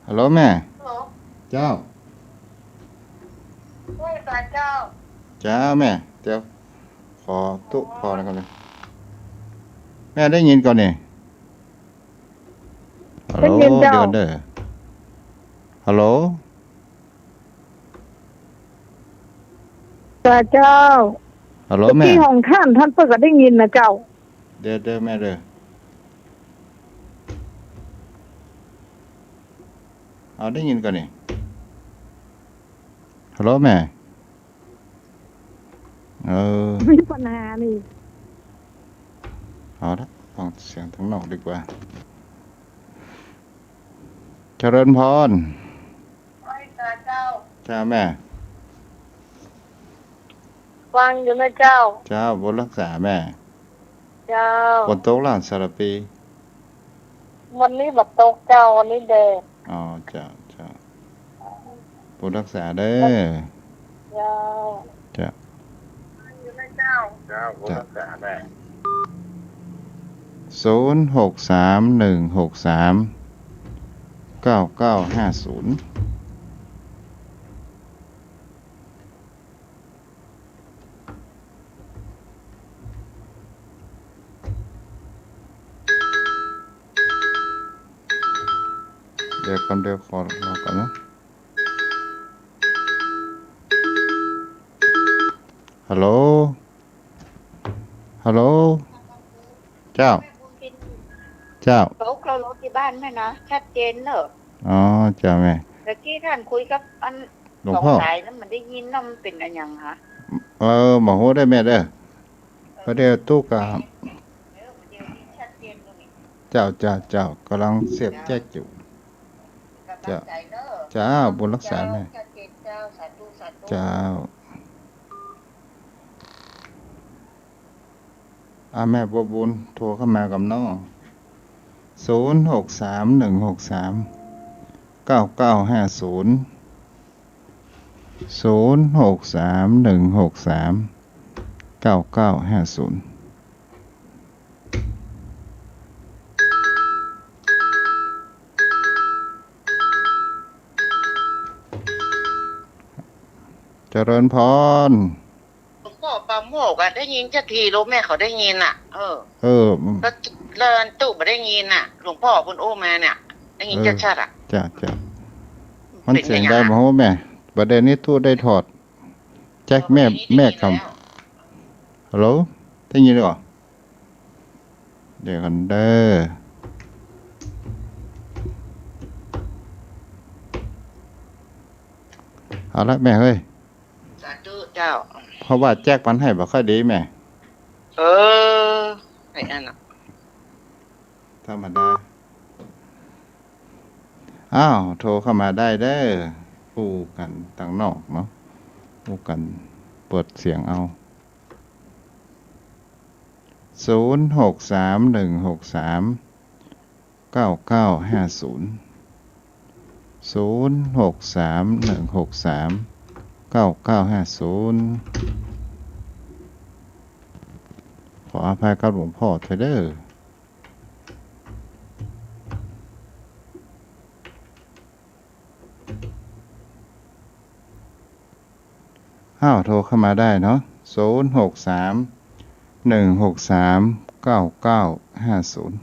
ฮัลโหลแม่ ฮัลโหล เจ้า ว่าจะเจ้า เจ้าแม่ เดี๋ยว ขอตุ๊ ขออะไรกันเลย แม่ได้ยินก่อนนี่ ฮัลโหล ได้ยินเจ้า เดี๋ยวเด้อ ฮัลโหล เจ้า ฮัลโหลแม่ ตี้ของท่าน ท่านเปิ้นก็ได้ยินนะเจ้า เดี๋ยว เดี๋ยวแม่เด้อ เอาได้ยินก่อนนี่ ฮัลโหลแม่ เออ มีปัญหานี่ เอาละ ฟังเสียงทางนอกดีกว่า เจริญพร ไหว้สาเจ้า เจ้าแม่ ฟังอยู่นะเจ้า เจ้า บุญรักษาแม่ เจ้า ฝนตกลาวสารภี วันนี้บ่ตกเจ้า วันนี้แดด อ๋อ เจ้า เจ้า บุญรักษาเด้อ เจ้า เจ้า อยู่นะเจ้า เจ้า บุญรักษาแม่ ศูนย์หกสามหนึ่งหกสามเก้าเก้าห้าศูนย์ เดี๋ยวก่อน เดี๋ยวขอรอก่อนนะ ฮัลโหล ฮัลโหล เจ้า เจ้า เขาเคารพที่บ้านแม่นะ ชัดเจนเนอะ อ๋อ เจ้าแม่ ตะกี้ท่านคุยกับอัน หลวงพ่อ สองสายนั้นมันได้ยินเนาะ มันเป๋นอะหยังฮะ เออ บ่ฮู้เด้อแม่เด้อ บ่าเดี่ยวตุ๊กะ เออ บ่าเดี่ยวนี้ชัดเจนตรงนี้ เจ้า เจ้า เจ้า ก่ำลังเสียบแจ๊กอยู่ เจ้า เจ้า บุญรักษาแม่ เจ้า สาธุ สาธุ เจ้า อ่ะ แม่บัวบุญโทรเข้ามากับน้อง ศูนย์หกสามหนึ่งหกสามเก้าเก้าห้าศูนย์ ศูนย์หกสามหนึ่งหกสามเก้าเก้าห้าศูนย์ เจริญพร หลวงพ่อปราโมชย์อะ ได้ยินชัดที ลูกแม่เขาได้ยินอะ เออ เออ แล้ว แล้วตุ๊บ่ได้ยินอะ หลวงพ่อเปิ้นอู้มาเนี่ย ได้ยินชัดๆอะ เออ จ้ะ จ้ะ มันเสียงดัง เป๋นไงอะ บ่ฮู้แม่ บ่าเดี่ยวนี้ตุ๊ได้ถอดแจ๊กแม่ บ่าเดี่ยวนี้ได้ยิน แม่กำ แล้ว ฮัลโหล ได้ยินหรือเปล่า เดี๋ยวก่อนเด้อ เอาละแม่เฮ้ย สาธุเจ้า เพราะว่าแจ๊กมันให้บ่ค่อยดีแม่ เออ ไอ้อันน่ะ ธรรมดา อ้าว โทรเข้ามาได้เด้อ อู้กั๋นตังนอกเนาะ อู้กั๋นเปิดเสียงเอา ศูนย์หกสามหนึ่งหกสามเก้าเก้าห้าศูนย์ ศูนย์หกสามหนึ่งหกสามเก้าเก้าห้าศูนย์ ขออภัยกับหลวงพ่อเถอะเด้อ อ้าว โทรเข้ามาได้เนาะ ศูนย์หกสามหนึ่งหกสามเก้าเก้าห้าศูนย์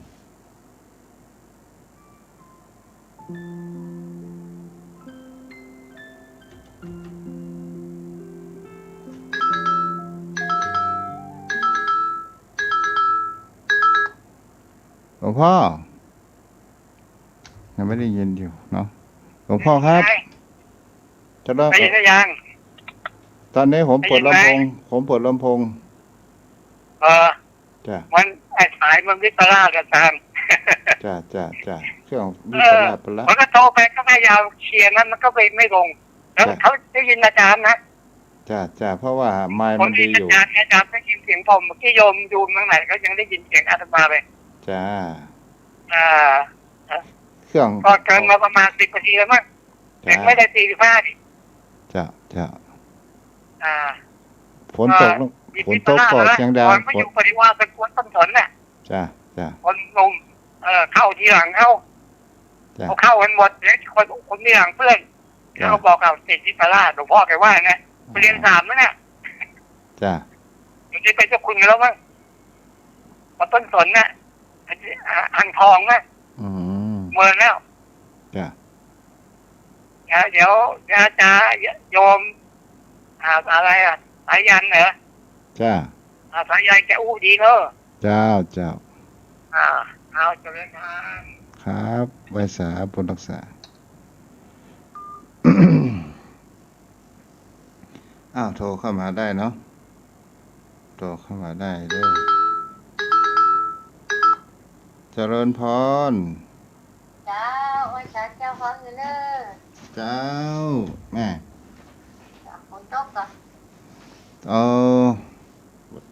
หลวงพ่อ ยังไม่ได้ยินอยู่เนาะ หลวงพ่อครับ ไง จะเล่า ได้ยินหรือยัง ตอนนี้ผมเปิดลำโพง ได้ยินไหม ผมเปิดลำโพง เออ จ้ะ มัน ไอ้สายมันวิปลาสอาจารย์ จ้ะ จ้ะ จ้ะ เครื่องวิปลาส เออ ปลาส มันก็โทรไปก็พยายามเคลียร์นะ มันก็ไม่ ไม่ลง แล้ว จ้ะ เขาได้ยินอาจารย์นะ จ้ะ จ้ะ เพราะว่าไมค์มันดีอยู่ ผมได้ยินอาจารย์ อาจารย์ได้ยินเสียงผม เมื่อกี้โยมอยู่เมืองไหนก็ยังได้ยินเสียงอาตมาเลย จ้ะ อ่า เครื่อง ก็เกินมาประมาณสิบนาทีแล้วมั้ง จ้ะ เห็นไม่ได้สี่สิบห้านาที จ้ะ จ้ะ อ่า ฝนตก ก็ ฝนตกก็เสียงดัง ตอนมาอยู่ปริวาส เป็นคนต้นสนน่ะ จ้ะ จ้ะ คนหนุ่ม เอ่อ เข้าทีหลังเขา จ้ะ เขาเข้ากันหมด แล้วคน คนทีหลังเพื่อน จ้ะ เขาบอกเอาสิทธิพระราช หลวงพ่อแกว่าไง อ่า ไปเรียนถามนั่นน่ะ จ้ะ เดี๋ยวนี้เป็นเจ้าคุณกันแล้วมั้ง วัดต้นสนน่ะ อ่า อ่างทองน่ะ อืม เมินแล้ว จ้ะ เดี๋ยว เดี๋ยว เดี๋ยวจะโยม อ่า อะไรอ่ะ สายัณเหรอ จ้ะ อ่า สายัณแกอู้ดีเนอะ เจ้า เจ้า อ่า เอา เจริญพร ครับ ไหว้สา บุญรักษา อ้าว โทรเข้ามาได้เนาะ โทรเข้ามาได้เด้อ เจริญพร เจ้า ไหว้สาเจ้า ฟังอยู่เนอะ เจ้า แม่ ฝนตกก่อ เออ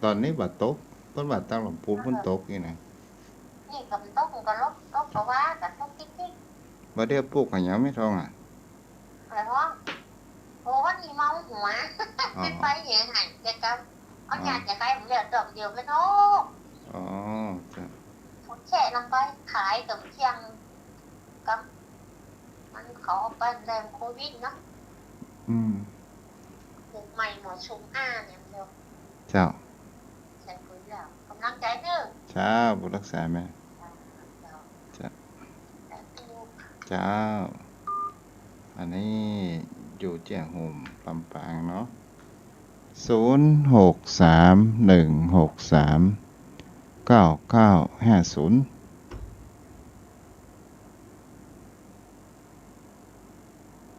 ต๋อนนี้บ่ตก เปิ้นว่าตางลำพูนเปิ้นตกนี่นะ นี่ก็บ่ตก มันก็ลบ ตกก็ว่า ก็ตกติ๊กๆ บ่าเดี่ยวปลุกอะหยังแม่ทองอะ อะไรวะ โอ้ วันนี้เมาหัว อ๋อ ไปไหนหายใจกำ เอา อ๋อ ยาแก้ไขผมเหลือดอกเดียวไม่ท้อง อ๋อ จ้ะ ผมแช่ลงไป ขายเกือบเที่ยงกำ มันเขาเอาไปแรงโควิดเนาะ อืม ปลูกใหม่หมอชุมอ้าอย่างเดียว เจ้า ใส่ปุ๋ยแล้ว กำลังใจเด้อ เจ้า บุญรักษาแม่ เจ้า เจ้า สาธุ เจ้า อันนี้อยู่เจียงโฮมลำปางเนาะ ศูนย์หกสาม หนึ่งหกสาม เก้าเก้าห้าศูนย์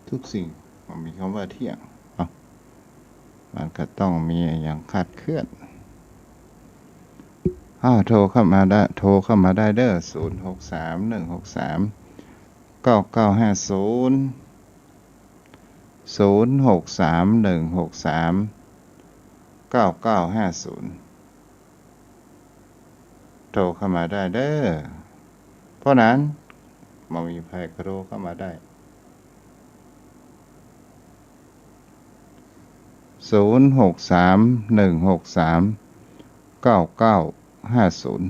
ทุกสิ่งมันมีคำว่าเที่ยง เอ้า มันก็ต้องมีอะหยังคลาดเคลื่อน อ้าว โทรเข้ามาได้ โทรเข้ามาได้เด้อ ศูนย์หกสาม หนึ่งหกสาม เก้าเก้าห้าศูนย์ ศูนย์หกสาม หนึ่งหกสาม เก้าเก้าห้าศูนย์ โทรเข้ามาได้เด้อ เพราะนั้นบ่มีภัยก็โทรเข้ามาได้ ศูนย์หกสาม หนึ่งหกสาม เก้าเก้าห้าศูนย์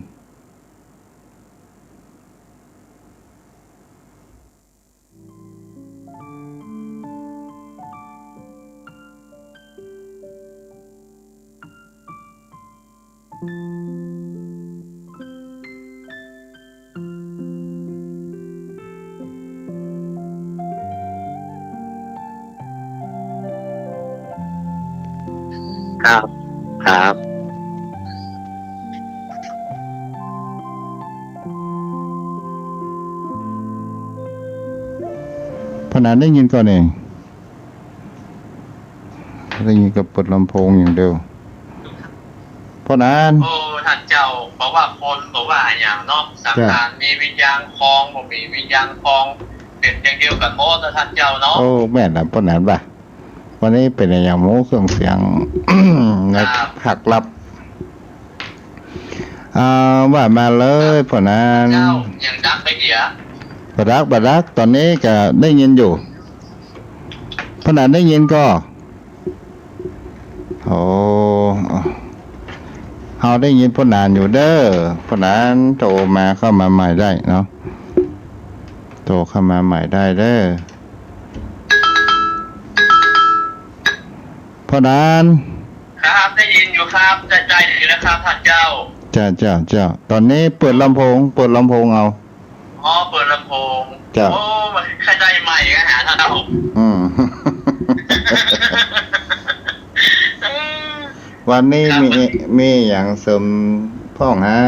ครับ ครับ พ่อหนานได้ยินก่อเน่ ได้ยินก็เปิดลำโพงอย่างเดียว พ่อหนาน โอ้ ท่านเจ้า บ่ว่าคน บ่ว่าอะหยังเนาะ สังขาร จ้ะ มีวิญญาณครอง บ่มีวิญญาณครอง เป๋นอย่างเดียวกั๋นหมดนะท่านเจ้าเนาะ โอ้ แม่นละ พ่อหนานว่า วันนี้เป๋นอะหยังหมู่ เครื่องเสียง ครับ หักหลับ อ่า ว่ามาเลย ครับ พ่อหนาน เจ้า ยังดังไปเหีย บ่ดัง บ่ดัง ต๋อนนี้ก็ได้ยินอยู่ พ่อหนานได้ยินก่อ โอ้ เฮาได้ยินพ่อหนานอยู่เด้อ พ่อหนานโทรมาเข้ามาใหม่ได้เนาะ โทรเข้ามาใหม่ได้เด้อ พ่อหนาน ครับ ได้ยินอยู่ครับ ได้ ได้อยู่นะครับ ท่านเจ้า เจ้า เจ้า เจ้า ต๋อนนี้เปิดลำโพง เปิดลำโพงเอา อ๋อ เปิดลำโพง เจ้า โอ้ มันใครได้ใหม่กันหาท่านเจ้า อืม วันนี้ ครับ มี มัน มีอะหยังเสริมพ่องฮะ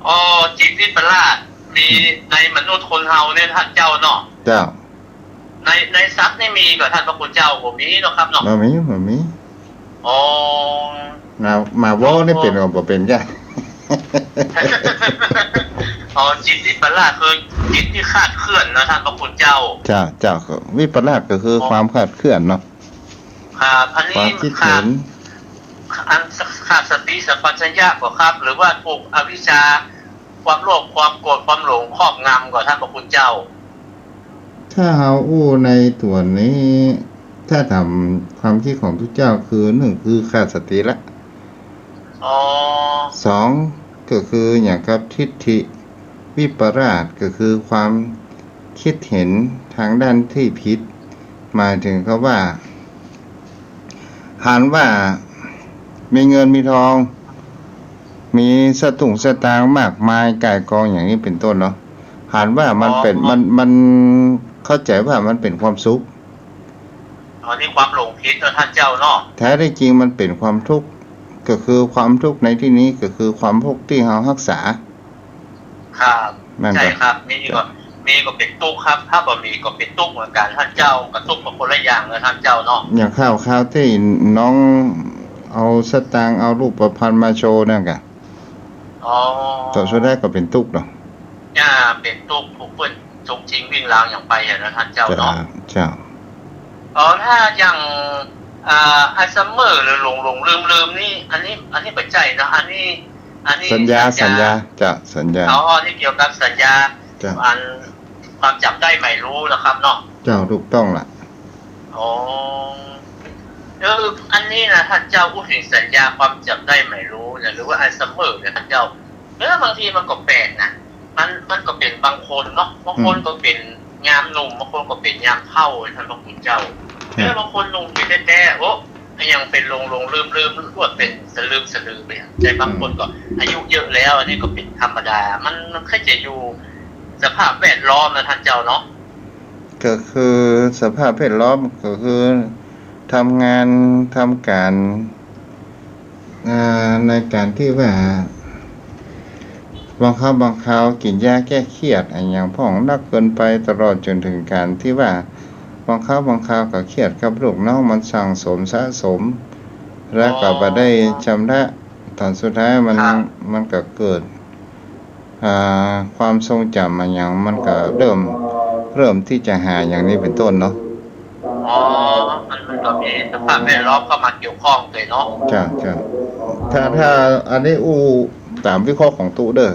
อ๋อ จิตวิปลาส มี อืม ในมนุษย์คนเฮาเนี่ยท่านเจ้าเนาะ เจ้า ใน ในสัตว์นี่มีก่อท่านพระคุณเจ้า บ่มีเนาะครับเนาะ บ่มี บ่มี อ๋อ หมา หมาเว้านี่เป๋นก่อ บ่เป๋นจ้ะ อ๋อ จิตวิปลาสคือจิตที่คลาดเคลื่อนนะท่านพระคุณเจ้า เจ้า เจ้า วิปลาสก็คือ อ๋อ ความคลาดเคลื่อนเนาะ ครับ อันนี้ ความคิดเห็น ขาด อันขาดสติสัมปชัญญะก่อครับ หรือว่าถูกอวิชชา ความโลภ ความโกรธ ความหลงครอบงำก่อ ท่านพระคุณเจ้า ถ้าเฮาอู้ในตั๋วนี้ ถ้าต๋ามความกึ๊ดของตุ๊เจ้าคือ นึ่ง คือขาดสติละ อ๋อ สอง ก็คืออย่างกับทิฏฐิวิปลาส ก็คือความกึ๊ดเห็นตางด้านตี้ผิด หมายเถิงกับว่า หันว่ามีเงินมีตอง มีสตุ้งสตางค์มากมายก่ายกองอย่างนี้เป๋นต้นเนาะ หันว่ามันเป๋น อ๋อ มัน มันเข้าใจ๋ว่ามันเป๋นความสุข อ๋อ นี่ความหลงผิดเนาะท่านเจ้าเนาะ แท้ตี้จริงมันเป๋นความทุกข์ ก็คือความทุกข์ในตี้นี้ก็คือความทุกข์ตี้เฮาฮักษา ครับ นั่น ใจ้ครับ มีก็ มีก็เป๋นตุ๊กข์ครับ ถ้าบ่มีก็เป๋นตุ๊กข์เหมือนกั๋น ท่านเจ้า ก็ตุ๊กข์คนละอย่างเนาะท่านเจ้าเนาะ อย่างคราว คราวตี้น้องเอาสตางค์ เอารูปพรรณมาโชว์นั่นก่ะ อ๋อ ตั๋วสุดท้ายก็เป๋นตุ๊กข์เนาะ อ่า เป๋นตุ๊กข์ ถูกเปิ้นจงชิงวิ่งราวอย่างไปอะนะท่านเจ้าเนาะ เจ้า เจ้า อ๋อ ถ้าอย่าง อ่า อัลไซเมอร์หรือหลงๆ ลืมๆ นี่ อันนี้ อันนี้บ่ใจ้เนาะ อันนี้ อันนี้สัญญา สัญญา สัญญา เจ้า สัญญา อ๋อ นี่เกี่ยวกับสัญญา เจ้า อันความจ๋ำได้หมายรู้นะครับเนาะ เจ้า ถูกต้องละ อ๋อ เออ อันนี้นะท่านเจ้า อู้เถิงสัญญาความจ๋ำได้หมายรู้เนี่ย หรือว่าอัลไซเมอร์เนี่ยท่านเจ้า เออ บางทีมันก็แปลกนะ มัน มันก็เป๋นบางคนเนาะ บางคน อืม ก็เป๋นยามหนุ่ม บางคนก็เป๋นยามเฒ่า ท่านพระคุณเจ้า ครับ เออ บางคนหนุ่มอยู่แต๊ๆ โอ้ ยังเป๋นหลงๆ ลืมๆ ลวดเป๋นสะลึมสะลือไปอะ แต่บางคน อืม ก็อายุเยอะแล้ว อันนี้ก็เป๋นธรรมดา มัน มันก็จะอยู่สภาพแวดล้อมนะท่านเจ้าเนาะ ก็คือสภาพแวดล้อมก็คือทำงานทำก๋าน อ่า ในก๋านตี้ว่า บางคราวบางคราวกิ๋นยาแก้เครียดอะหยังพ่องนักเกินไป ตลอดจ๋นเถิงก๋านตี้ว่า บางคราวบางคราวก็เครียดกับลูกน้อง มันสั่งสมสะสม แล้วก็บ่ได้จำละ ต๋อนสุดท้ายมัน ครับ มันก็เกิด อ่า ความทรงจ๋ำอะหยังมันก็เริ่ม เริ่มตี้จะหายอย่างนี้เป๋นต้นเนาะ อ๋อ มัน มันก็มีสภาพแวดล้อมเข้ามาเกี่ยวข้องตวยเนาะ เจ้า เจ้า ถ้า ถ้าอันนี้อู้ต๋ามวิเคราะห์ของตุ๊เด้อ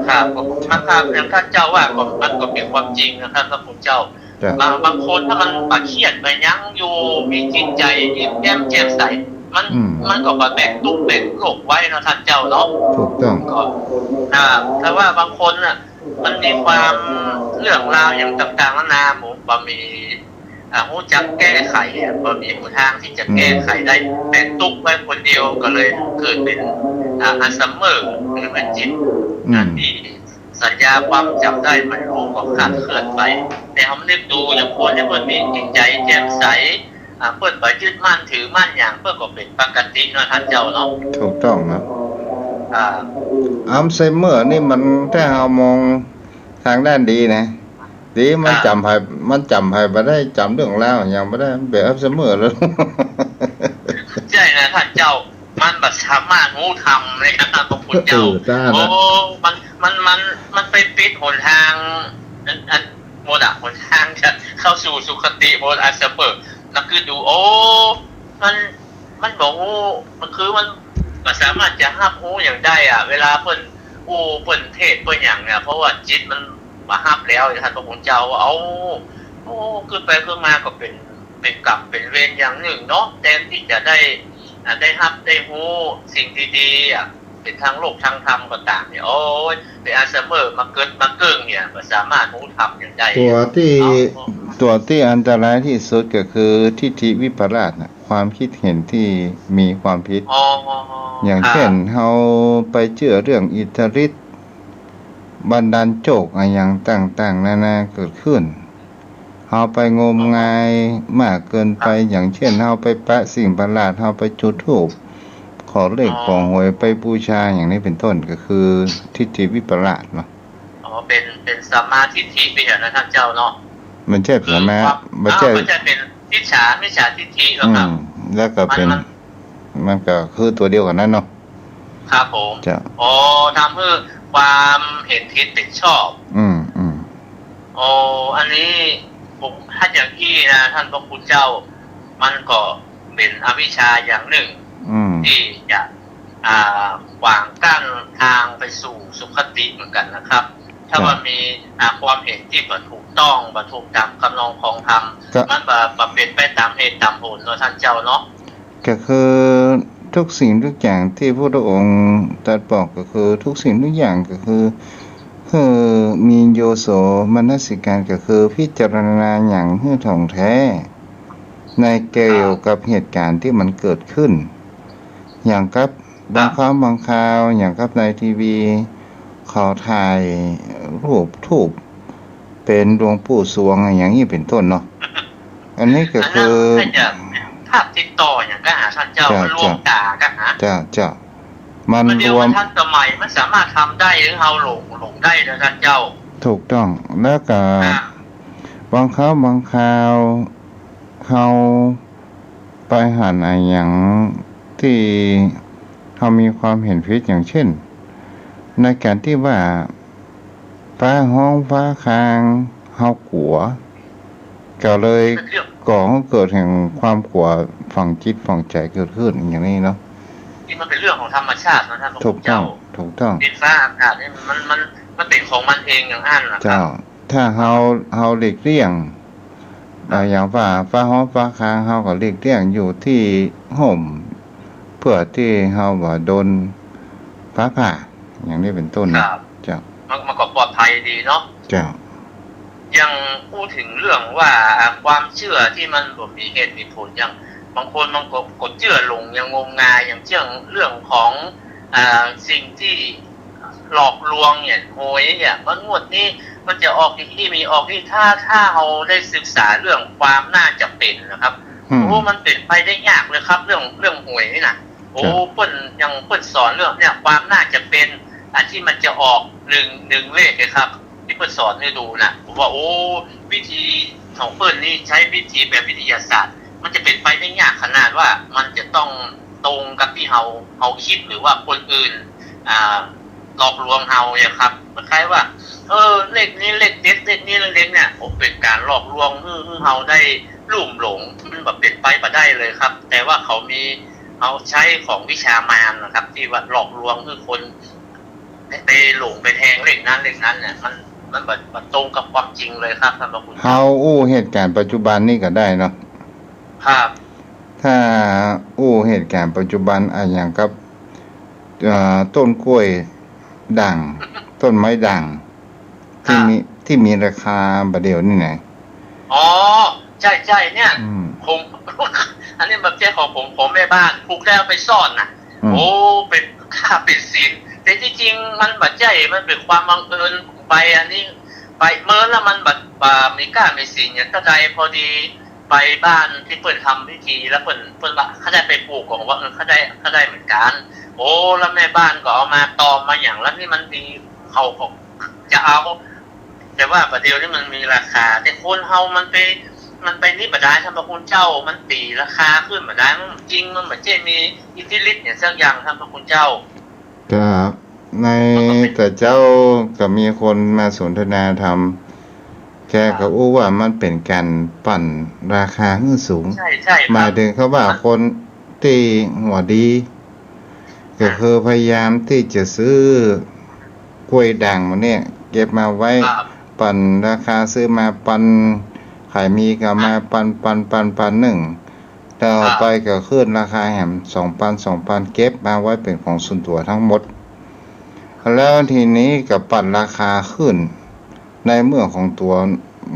ครับ มัน ครับ อย่างท่านเจ้าว่าก็ มันก็เป๋นความจริงนะครับ พระคุณเจ้า เจ้า บาง บางคนถ้ามันบ่เครียดบ่หยังอยู่ มีจิตใจ๋ยิ้มแย้มแจ่มใส มัน อืม มันก็บ่แบกตุ๊กข์แบกโรคไว้เนาะท่านเจ้าเนาะ ถูกต้อง ก็ อ่า แต่ว่าบางคนน่ะ มันมีความเรื่องราวอย่างต่างๆ นานา หมู่บ่มี อ่า ฮู้จักแก้ไขอะ บ่มีหนตางตี้จะแก้ไขได้ อืม แบกตุ๊กข์ไว้คนเดียว ก็เลยเกิดเป๋น อ่า อัลไซเมอร์ หรือเป๋นจิต อืม อันตี้สัญญาความจ๋ำได้หมายรู้ก็คลาดเคลื่อนไป แต่เฮานึกดูอย่างคนตี้เปิ้นมีจิตใจ๋แจ่มใส อ่า เปิ้นบ่ยึดมั่นถือมั่นหยัง เปิ้นก็เป๋นปกติเนาะท่านเจ้าเนาะ ถูกต้องนะ อ่า อัลไซเมอร์นี่มัน ถ้าเฮามองตางด้านดีนะ ดี มัน อ่า จ๋ำใผ มันจ๋ำใผบ่ได้ จ๋ำเรื่องราวหยังบ่ได้ มันเป๋นอัลไซเมอร์แล้ว ใจ้นะท่านเจ้า มันบ่สามารถฮู้ธรรมเลยนะ พระคุณเจ้า เออ ใจ้นะ โอ้ มัน มัน มัน มันไปปิดหนตาง อัน อัน หมดอะ หนตางจะเข้าสู่สุคติหมด อัลไซเมอร์ นึกดู โอ้ มัน มันบ่ฮู้ มันคือมันบ่สามารถจะฮับฮู้หยังได้อะ เวลาเปิ้นอู้เปิ้นเทศน์เปิ้นหยังเนี่ย เพราะว่าจิตมันบ่ฮับแล้ว ท่านพระคุณเจ้าว่า เอ้า โอ้ กึ๊ดไปกึ๊ดมาก็เป๋น เป๋นกรรมเป๋นเวรอย่างนึ่งเนาะ แตนตี้จะได้ อ่า ได้ฮับได้ฮู้สิ่งดีๆ อะ เป๋นตางโลกตางธรรมก็ต๋ามเนี่ย โอ๊ย เป๋นอัลไซเมอร์มาเกิดมาเกิ่งเนี่ย บ่สามารถฮู้ธรรมหยังได้ ตั๋วตี้ เอ้า ตั๋วตี้อันตรายตี้สุดก็คือทิฏฐิวิปลาสน่ะ ความกึ๊ดเห็นตี้มีความผิด อ๋อ อย่างเช่น ครับ เฮาไปเจื้อเรื่องอิทธิฤทธิ์บันดาลโชคอะหยังต่างๆ นานาเกิดขึ้น เฮาไปงมงายมากเกินไป ครับ อย่างเช่น เฮาไปปะสิ่งประหลาด เฮาไปจุดธูป ขอเลข อ๋อ ขอหวย ไปบูชา อย่างนี้เป๋นต้น ก็คือทิฏฐิวิปลาสเนาะ อ๋อ เป๋น เป๋นสัมมาทิฏฐิไปเถอะนะท่านเจ้าเนาะ มันใจ้ คือ สัมมา ความ มันใจ้ อ้าว มันใจ้เป๋นมิจฉา มิจฉาทิฏฐิแล้วครับ อืม แล้วก็เป๋น มัน มัน มันก็คือตั๋วเดียวกั๋นนั้นเนาะ ครับผม เจ้า อ๋อ ทำหื้อความเห็นผิดเป๋นชอบ อืม อืม อ๋อ อันนี้ผม ถ้าอย่างอี้นะ ท่านพระคุณเจ้า มันก็เป๋นอวิชชาอย่างนึ่ง อืม ตี้จะ อ่า ขวางกั้นตางไปสู่สุคติเหมือนกั๋นนะครับ ถ้า ครับ ว่ามี อ่า ความเห็นตี้บ่ถูกต้อง บ่ถูกต๋ามคำนองของธรรม ก็ มันบ่ บ่เป๋นไปต๋ามเหตุต๋ามผลเนาะต้านเจ้าเนาะ ก็คือทุกสิ่งทุกอย่างตี้พระพุทธองค์ตรัสบอกก็คือทุกสิ่งทุกอย่างก็คือ หื้อมีโยโสมนสิการ ก็คือพิจารณาหยังหื้อถ่องแท้ ในเกี่ยวกับเหตุการณ์ตี้มันเกิดขึ้น อย่างกับ บางครั้งบางคราว อย่างกับในทีวี เขาถ่ายรูปธูป เป๋นหลวงปู่สวงอะหยังอี้เป๋นต้นเนาะ อันนี้ก็คือ อันนั้นน่าจะภาพติดต่อหยังกาหาต้านเจ้า เจ้า มันลวงต๋ากาหา เจ้า เจ้า มัน มันเดี๋ยว รวม มันทันสมัย มันสามารถทำได้ หื้อเฮาหลง หลงได้นะต้านเจ้า ถูกต้อง แล้วก็ อ่า บางครั้งบางคราว เฮาไปหันอะหยังตี้เฮามีความเห็นผิด อย่างเช่น ในการตี้ว่าฟ้าฮ้องฟ้าคาง เฮากั๋ว ก็เลย มันเป็นเรื่อง ก่อหื้อเกิดแห่งความกั๋วฝังจิตฝังใจ๋เกิดขึ้นอย่างนี้เนาะ นี่มันเป๋นเรื่องของธรรมชาตินะต้านพระคุณเจ้า ถูกต้อง ถูกต้อง ดินฟ้าอากาศนี่มัน มัน มันเป๋นของมันเองอย่างอั้นนะครับ เจ้า ถ้าเฮา เฮาหลีกเลี่ยง อ่า อย่างว่าฟ้าฮ้องฟ้าคาง เฮาก็หลีกเลี่ยงอยู่ตี้ฮ่ม เปื้อตี้เฮาบ่โดนฟ้าผ่า อย่างนี้เป๋นต้นนะ ครับ เจ้า มัน มันก็ปลอดภัยดีเนาะ เจ้า อย่างอู้เถิงเรื่องว่า อ่า ความเจื้อตี้มันบ่มีเหตุมีผล อย่างบางคนมันก็ ก็เจื้อหลงอย่างงมงาย อย่างเจื้อเรื่องของ อ่า สิ่งตี้ หลอกลวงเนี่ย หวยเนี่ย มันงวดนี้มันจะออกอี้ อี้มีออกอี้ ถ้า ถ้าเฮาได้ศึกษาเรื่องความน่าจะเป๋นนะครับ อืม โอ้ มันเป๋นไปได้ยากเลยครับ เรื่อง เรื่องหวยนี่นะ โอ้ เจ้า เปิ้น อย่างเปิ้นสอนเรื่องเนี่ย ความน่าจะเป๋น อันตี้มันจะออกหนึ่ง หนึ่งเลขเลยครับ ตี้เปิ้นสอนหื้อดูนะ ผมว่า โอ้ วิธีของเปิ้นนี่ใจ๊วิธีแบบวิทยาศาสตร์ มันจะเป๋นไปได้ยากขนาดว่ามันจะต้องตรงกับตี้เฮา เฮากึ๊ด หรือว่าคนอื่น อ่า หลอกลวงเฮาเนี่ยครับ คล้ายๆ ว่า เออ เลขนี้เลขเด็ด เลขนี้เลขเด็ดเนี่ย โอ้ เป๋นก๋านหลอกลวงหื้อ หื้อเฮาได้ลุ่มหลง มันบ่เป๋นไปบ่ได้เลยครับ แต่ว่าเขามี เขาใจ๊ของวิชามารนะครับ ตี้ว่าหลอกลวงหื้อคนไป ไปหลงไปแทงเลขนั้นเลขนั้นเนี่ย มัน มันบ่ บ่ตรงกับความจริงเลยครับ ต้านพระคุณ เฮาอู้เหตุการณ์ปัจจุบันนี่ก็ได้เนาะ ครับ ถ้าอู้เหตุการณ์ปัจจุบันอะหยังกับ เอ่อ ต้นกล้วยด่าง ต้นไม้ด่าง ตี้ ครับ มี ตี้มีราคาบ่าเดี่ยวนี่นะ อ๋อ ใจ้ๆ เนี่ย อืม ผม อันนี้มันบ่ใจ้ของผม ของแม่บ้าน ปลูกแล้วเอาไปซ่อนน่ะ อืม โอ้ เป๋นค่าเป๋นสิน แต่ตี้จริงมันบ่ใจ้ มันเป๋นความบังเอิญ ไปอันนี้ ไปเมินแล้วมันบ่ บ่มีก้ามีสินหยังเต้าใด พอดีไปบ้านตี้เปิ้นทำพิธี แล้วเปิ้น เปิ้นว่า ข้าได้ไปปลูก ก็ว่า เออ ข้าได้ ข้าได้เหมือนกั๋น โอ้ แล้วแม่บ้านก็เอามาตอมมาหยัง แล้วนี่มันดี เขาก็จะเอา แต่ว่าบ่าเดี่ยวนี้มันมีราคา แต่คนเฮามันไป มันไปนี่บ่ได้ ต้านพระคุณเจ้า มันตี๋ราคาขึ้นบ่ได้ มันจริง มันบ่ใจ้มีอิทธิฤทธิ์หยังสักอย่าง ต้านพระคุณเจ้า ก็ในแต่เจ๊าก็มีคนมาสนทนาธรรม แกก็อู้ว่ามันเป๋นก๋านปั่นราคาหื้อสูง ใจ้ๆ ครับ หมายเถิงเขาว่าคนตี้หัวดี ก็คือพยายามตี้จะซื้อกล้วยด่างมาเนี่ย เก็บมาไว้ ครับ ปั่นราคา ซื้อมาปัน ใผมีก็มาปัน ปัน ปัน ปันนึ่ง ต่อไปก็ขึ้นราคาแหม สองปัน สองปัน เก็บมาไว้เป๋นของส่วนตั๋วตังหมด แล้วทีนี้ก็ปั่นราคาขึ้น ในเมื่อของตั๋ว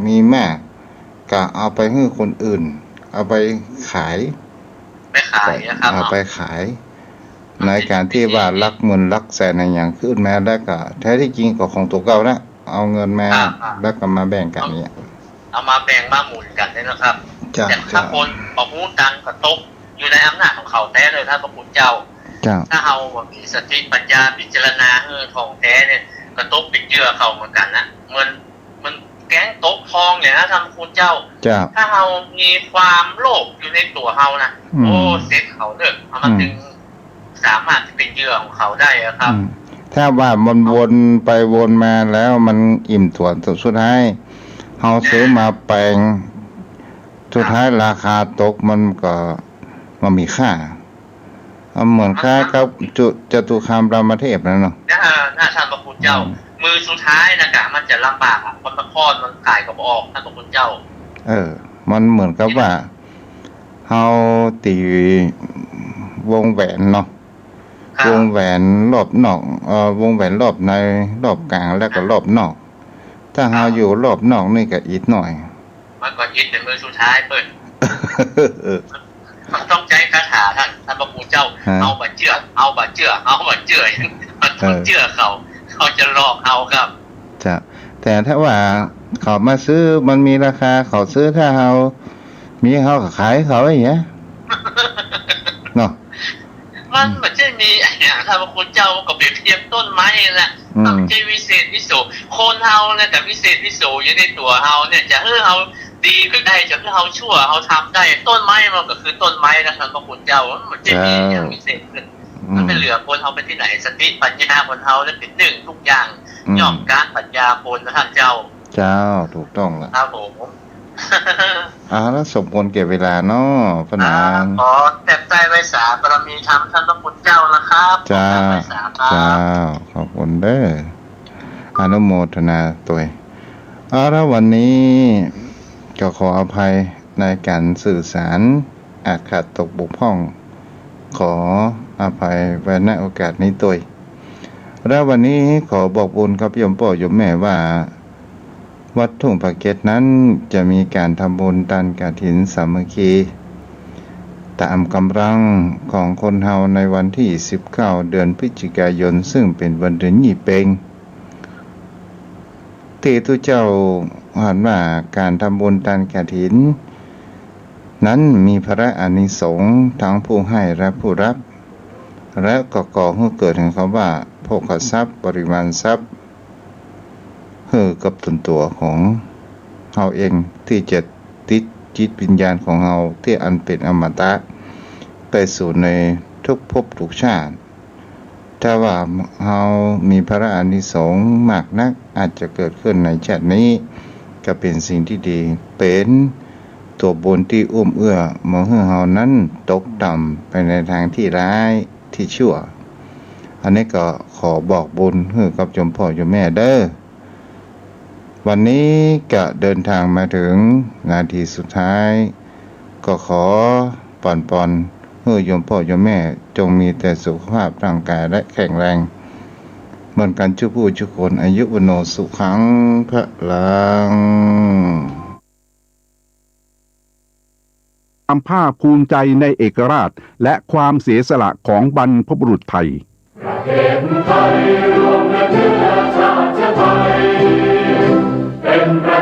มีมาก ก็เอาไปหื้อคนอื่น เอาไปขาย ไปขายนะครับ เอาไปขาย ในก๋านตี้ว่าลักหมื่นลักแสนอะหยังขึ้นมา แล้วก็แท้ตี้จริงก็ของตั๋วเก่านะ เอาเงินมา ครับ แล้วก็มาแบ่งกั๋นเนี่ย เอามาแบ่งมาหมุนกั๋นเนี่ยนะครับ เจ้า แต่ถ้า เจ้า คนบ่ฮู้ตังก็ตกอยู่ในอำนาจของเขาแต๊เลย ต้านพระคุณเจ้า เจ้า ถ้าเฮาบ่มีสติปัญญาพิจารณาหื้อถ่องแต๊เนี่ย ก็ตกเป๋นเหยื่อเขาเหมือนกั๋นนะ เหมือน เหมือนแก๊งตกทองเนี่ยนะ ต้านพระคุณเจ้า เจ้า ถ้าเฮามีความโลภอยู่ในตั๋วเฮานะ อืม โอ้ เสร็จเขาเด้อ เอามา อืม ตึง สามารถจะเป๋นเหยื่อของเขาได้อะครับ อืม ถ้าว่ามันวนไปวนมาแล้วมันอิ่มตั๋ว สุดท้ายเฮาซื้อมาแปง สุดท้ายราคาตก มันก็บ่มีค่า อ่ะ เหมือนคล้ายกับจุ จตุคามรามเทพนะเนาะ นะ นะ ท่านพระคุณเจ้า อืม มื้อสุดท้ายนะกะ มันจะลำบากอะ คนนครมันขายก็บ่ออก ท่านพระคุณเจ้า เออ มันเหมือนกับว่า เฮาตีวงแหวนเนาะ ครับ วงแหวนรอบนอก เอ่อ วงแหวนรอบใน รอบกลาง และก็รอบนอก ถ้าเฮา ครับ อยู่รอบนอกนี่ก็อิดหน่อย มันก็อิดเป๋นมื้อสุดท้ายเปิ้น เออ มันต้องใจ๊คาถาท่าน ท่านพระคุณเจ้า ฮะ เฮาบ่เจื้อ เฮาบ่เจื้อ เฮาบ่เจื้อ มันต้อง เออ เจื้อเขา เขาจะหลอกเฮาครับ จ้ะ แต่ถ้าว่าเขามาซื้อ มันมีราคา เขาซื้อ ถ้าเฮามี เฮาก็ขายเขาอย่างเงี้ย เนาะ มันบ่ใจ้มีอะหยัง ท่านพระคุณเจ้า ก็เปรียบเทียบต้นไม้นั่นแหละ อืม มันบ่ใจ้วิเศษวิโส คนเฮาเนี่ยก็วิเศษวิโสอยู่ในตั๋วเฮาเนี่ย จะหื้อเฮาดีก็ได้ จะหื้อเฮาชั่ว เฮาทำได้ ต้นไม้มันก็คือต้นไม้นะ ท่านพระคุณเจ้า มันบ่ใจ้มีอะหยังวิเศษขึ้น อืม มันไปเหลือคนเฮาไปตี้ไหน สติปัญญาคนเฮาเนี่ยเป๋นนึ่งกู้อย่าง อืม ย่อมก๋านปัญญาคนนะท่านเจ้า เจ้า ถูกต้องละ ครับผม เอาละ สมควรแก่เวลาเนาะ ป้าหนาน อ่า ขอแตบใต้ไหว้สาบารมีธรรมท่านพระคุณเจ้านะครับ เจ้า ขอแตบใต้ไหว้สาครับ เจ้า ขอบคุณเด้อ อนุโมทนาตวย เอาละ วันนี้ก็ขออภัยในก๋านสื่อสาร อาจขาดตกบกพร่อง ขออภัยไว้ ณ โอกาสนี้ตวย และวันนี้ขอบอกบุญกับโยมป้อโยมแม่ว่า วัดทุ่งผาเก็ดนั้นจะมีก๋านทำบุญตานกฐินสามัคคี ต๋ามก๋ำลังของคนเฮาในวันตี้สิบเก้า เดือนพฤศจิกายน ซึ่งเป๋นวันเดือนยี่เป็ง ตี้ตุ๊เจ้าหันว่าก๋านทำบุญตานกฐินนั้นมีผละอานิสงส์ทั้งผู้ให้และผู้รับ และก็ก่อหื้อเกิดแห่งกำว่าโภคทรัพย์ บริวารทรัพย์ หื้อกับต๋นตั๋วของเฮาเอง ตี้จะติดจิตวิญญาณของเฮาตี้อันเป๋นอมตะ ไปสู่ในทุกภพทุกชาติ ถ้าว่าเฮามีผละอานิสงส์มากนัก อาจจะเกิดขึ้นในชาตินี้ ก็เป๋นสิ่งตี้ดี เป๋นตั๋วบุญตี้อุ้มเอื้อบ่หื้อเฮานั้นตกต่ำไปในตางตี้ร้ายตี้ชั่ว อันนี้ก็ขอบอกบุญหื้อกับโยมป้อโยมแม่เด้อ วันนี้ก็เดินทางมาถึงนาทีสุดท้าย ก็ขอปอนปอนหื้อโยมป้อโยมแม่จงมีแต่สุขภาพร่างกายและแข็งแรง เหมือนกั๋นจุผู้จุคน อายุวัณโณสุขังพลัง ความภาคภูมิใจในเอกราชและความเสียสละของบรรพบุรุษไทย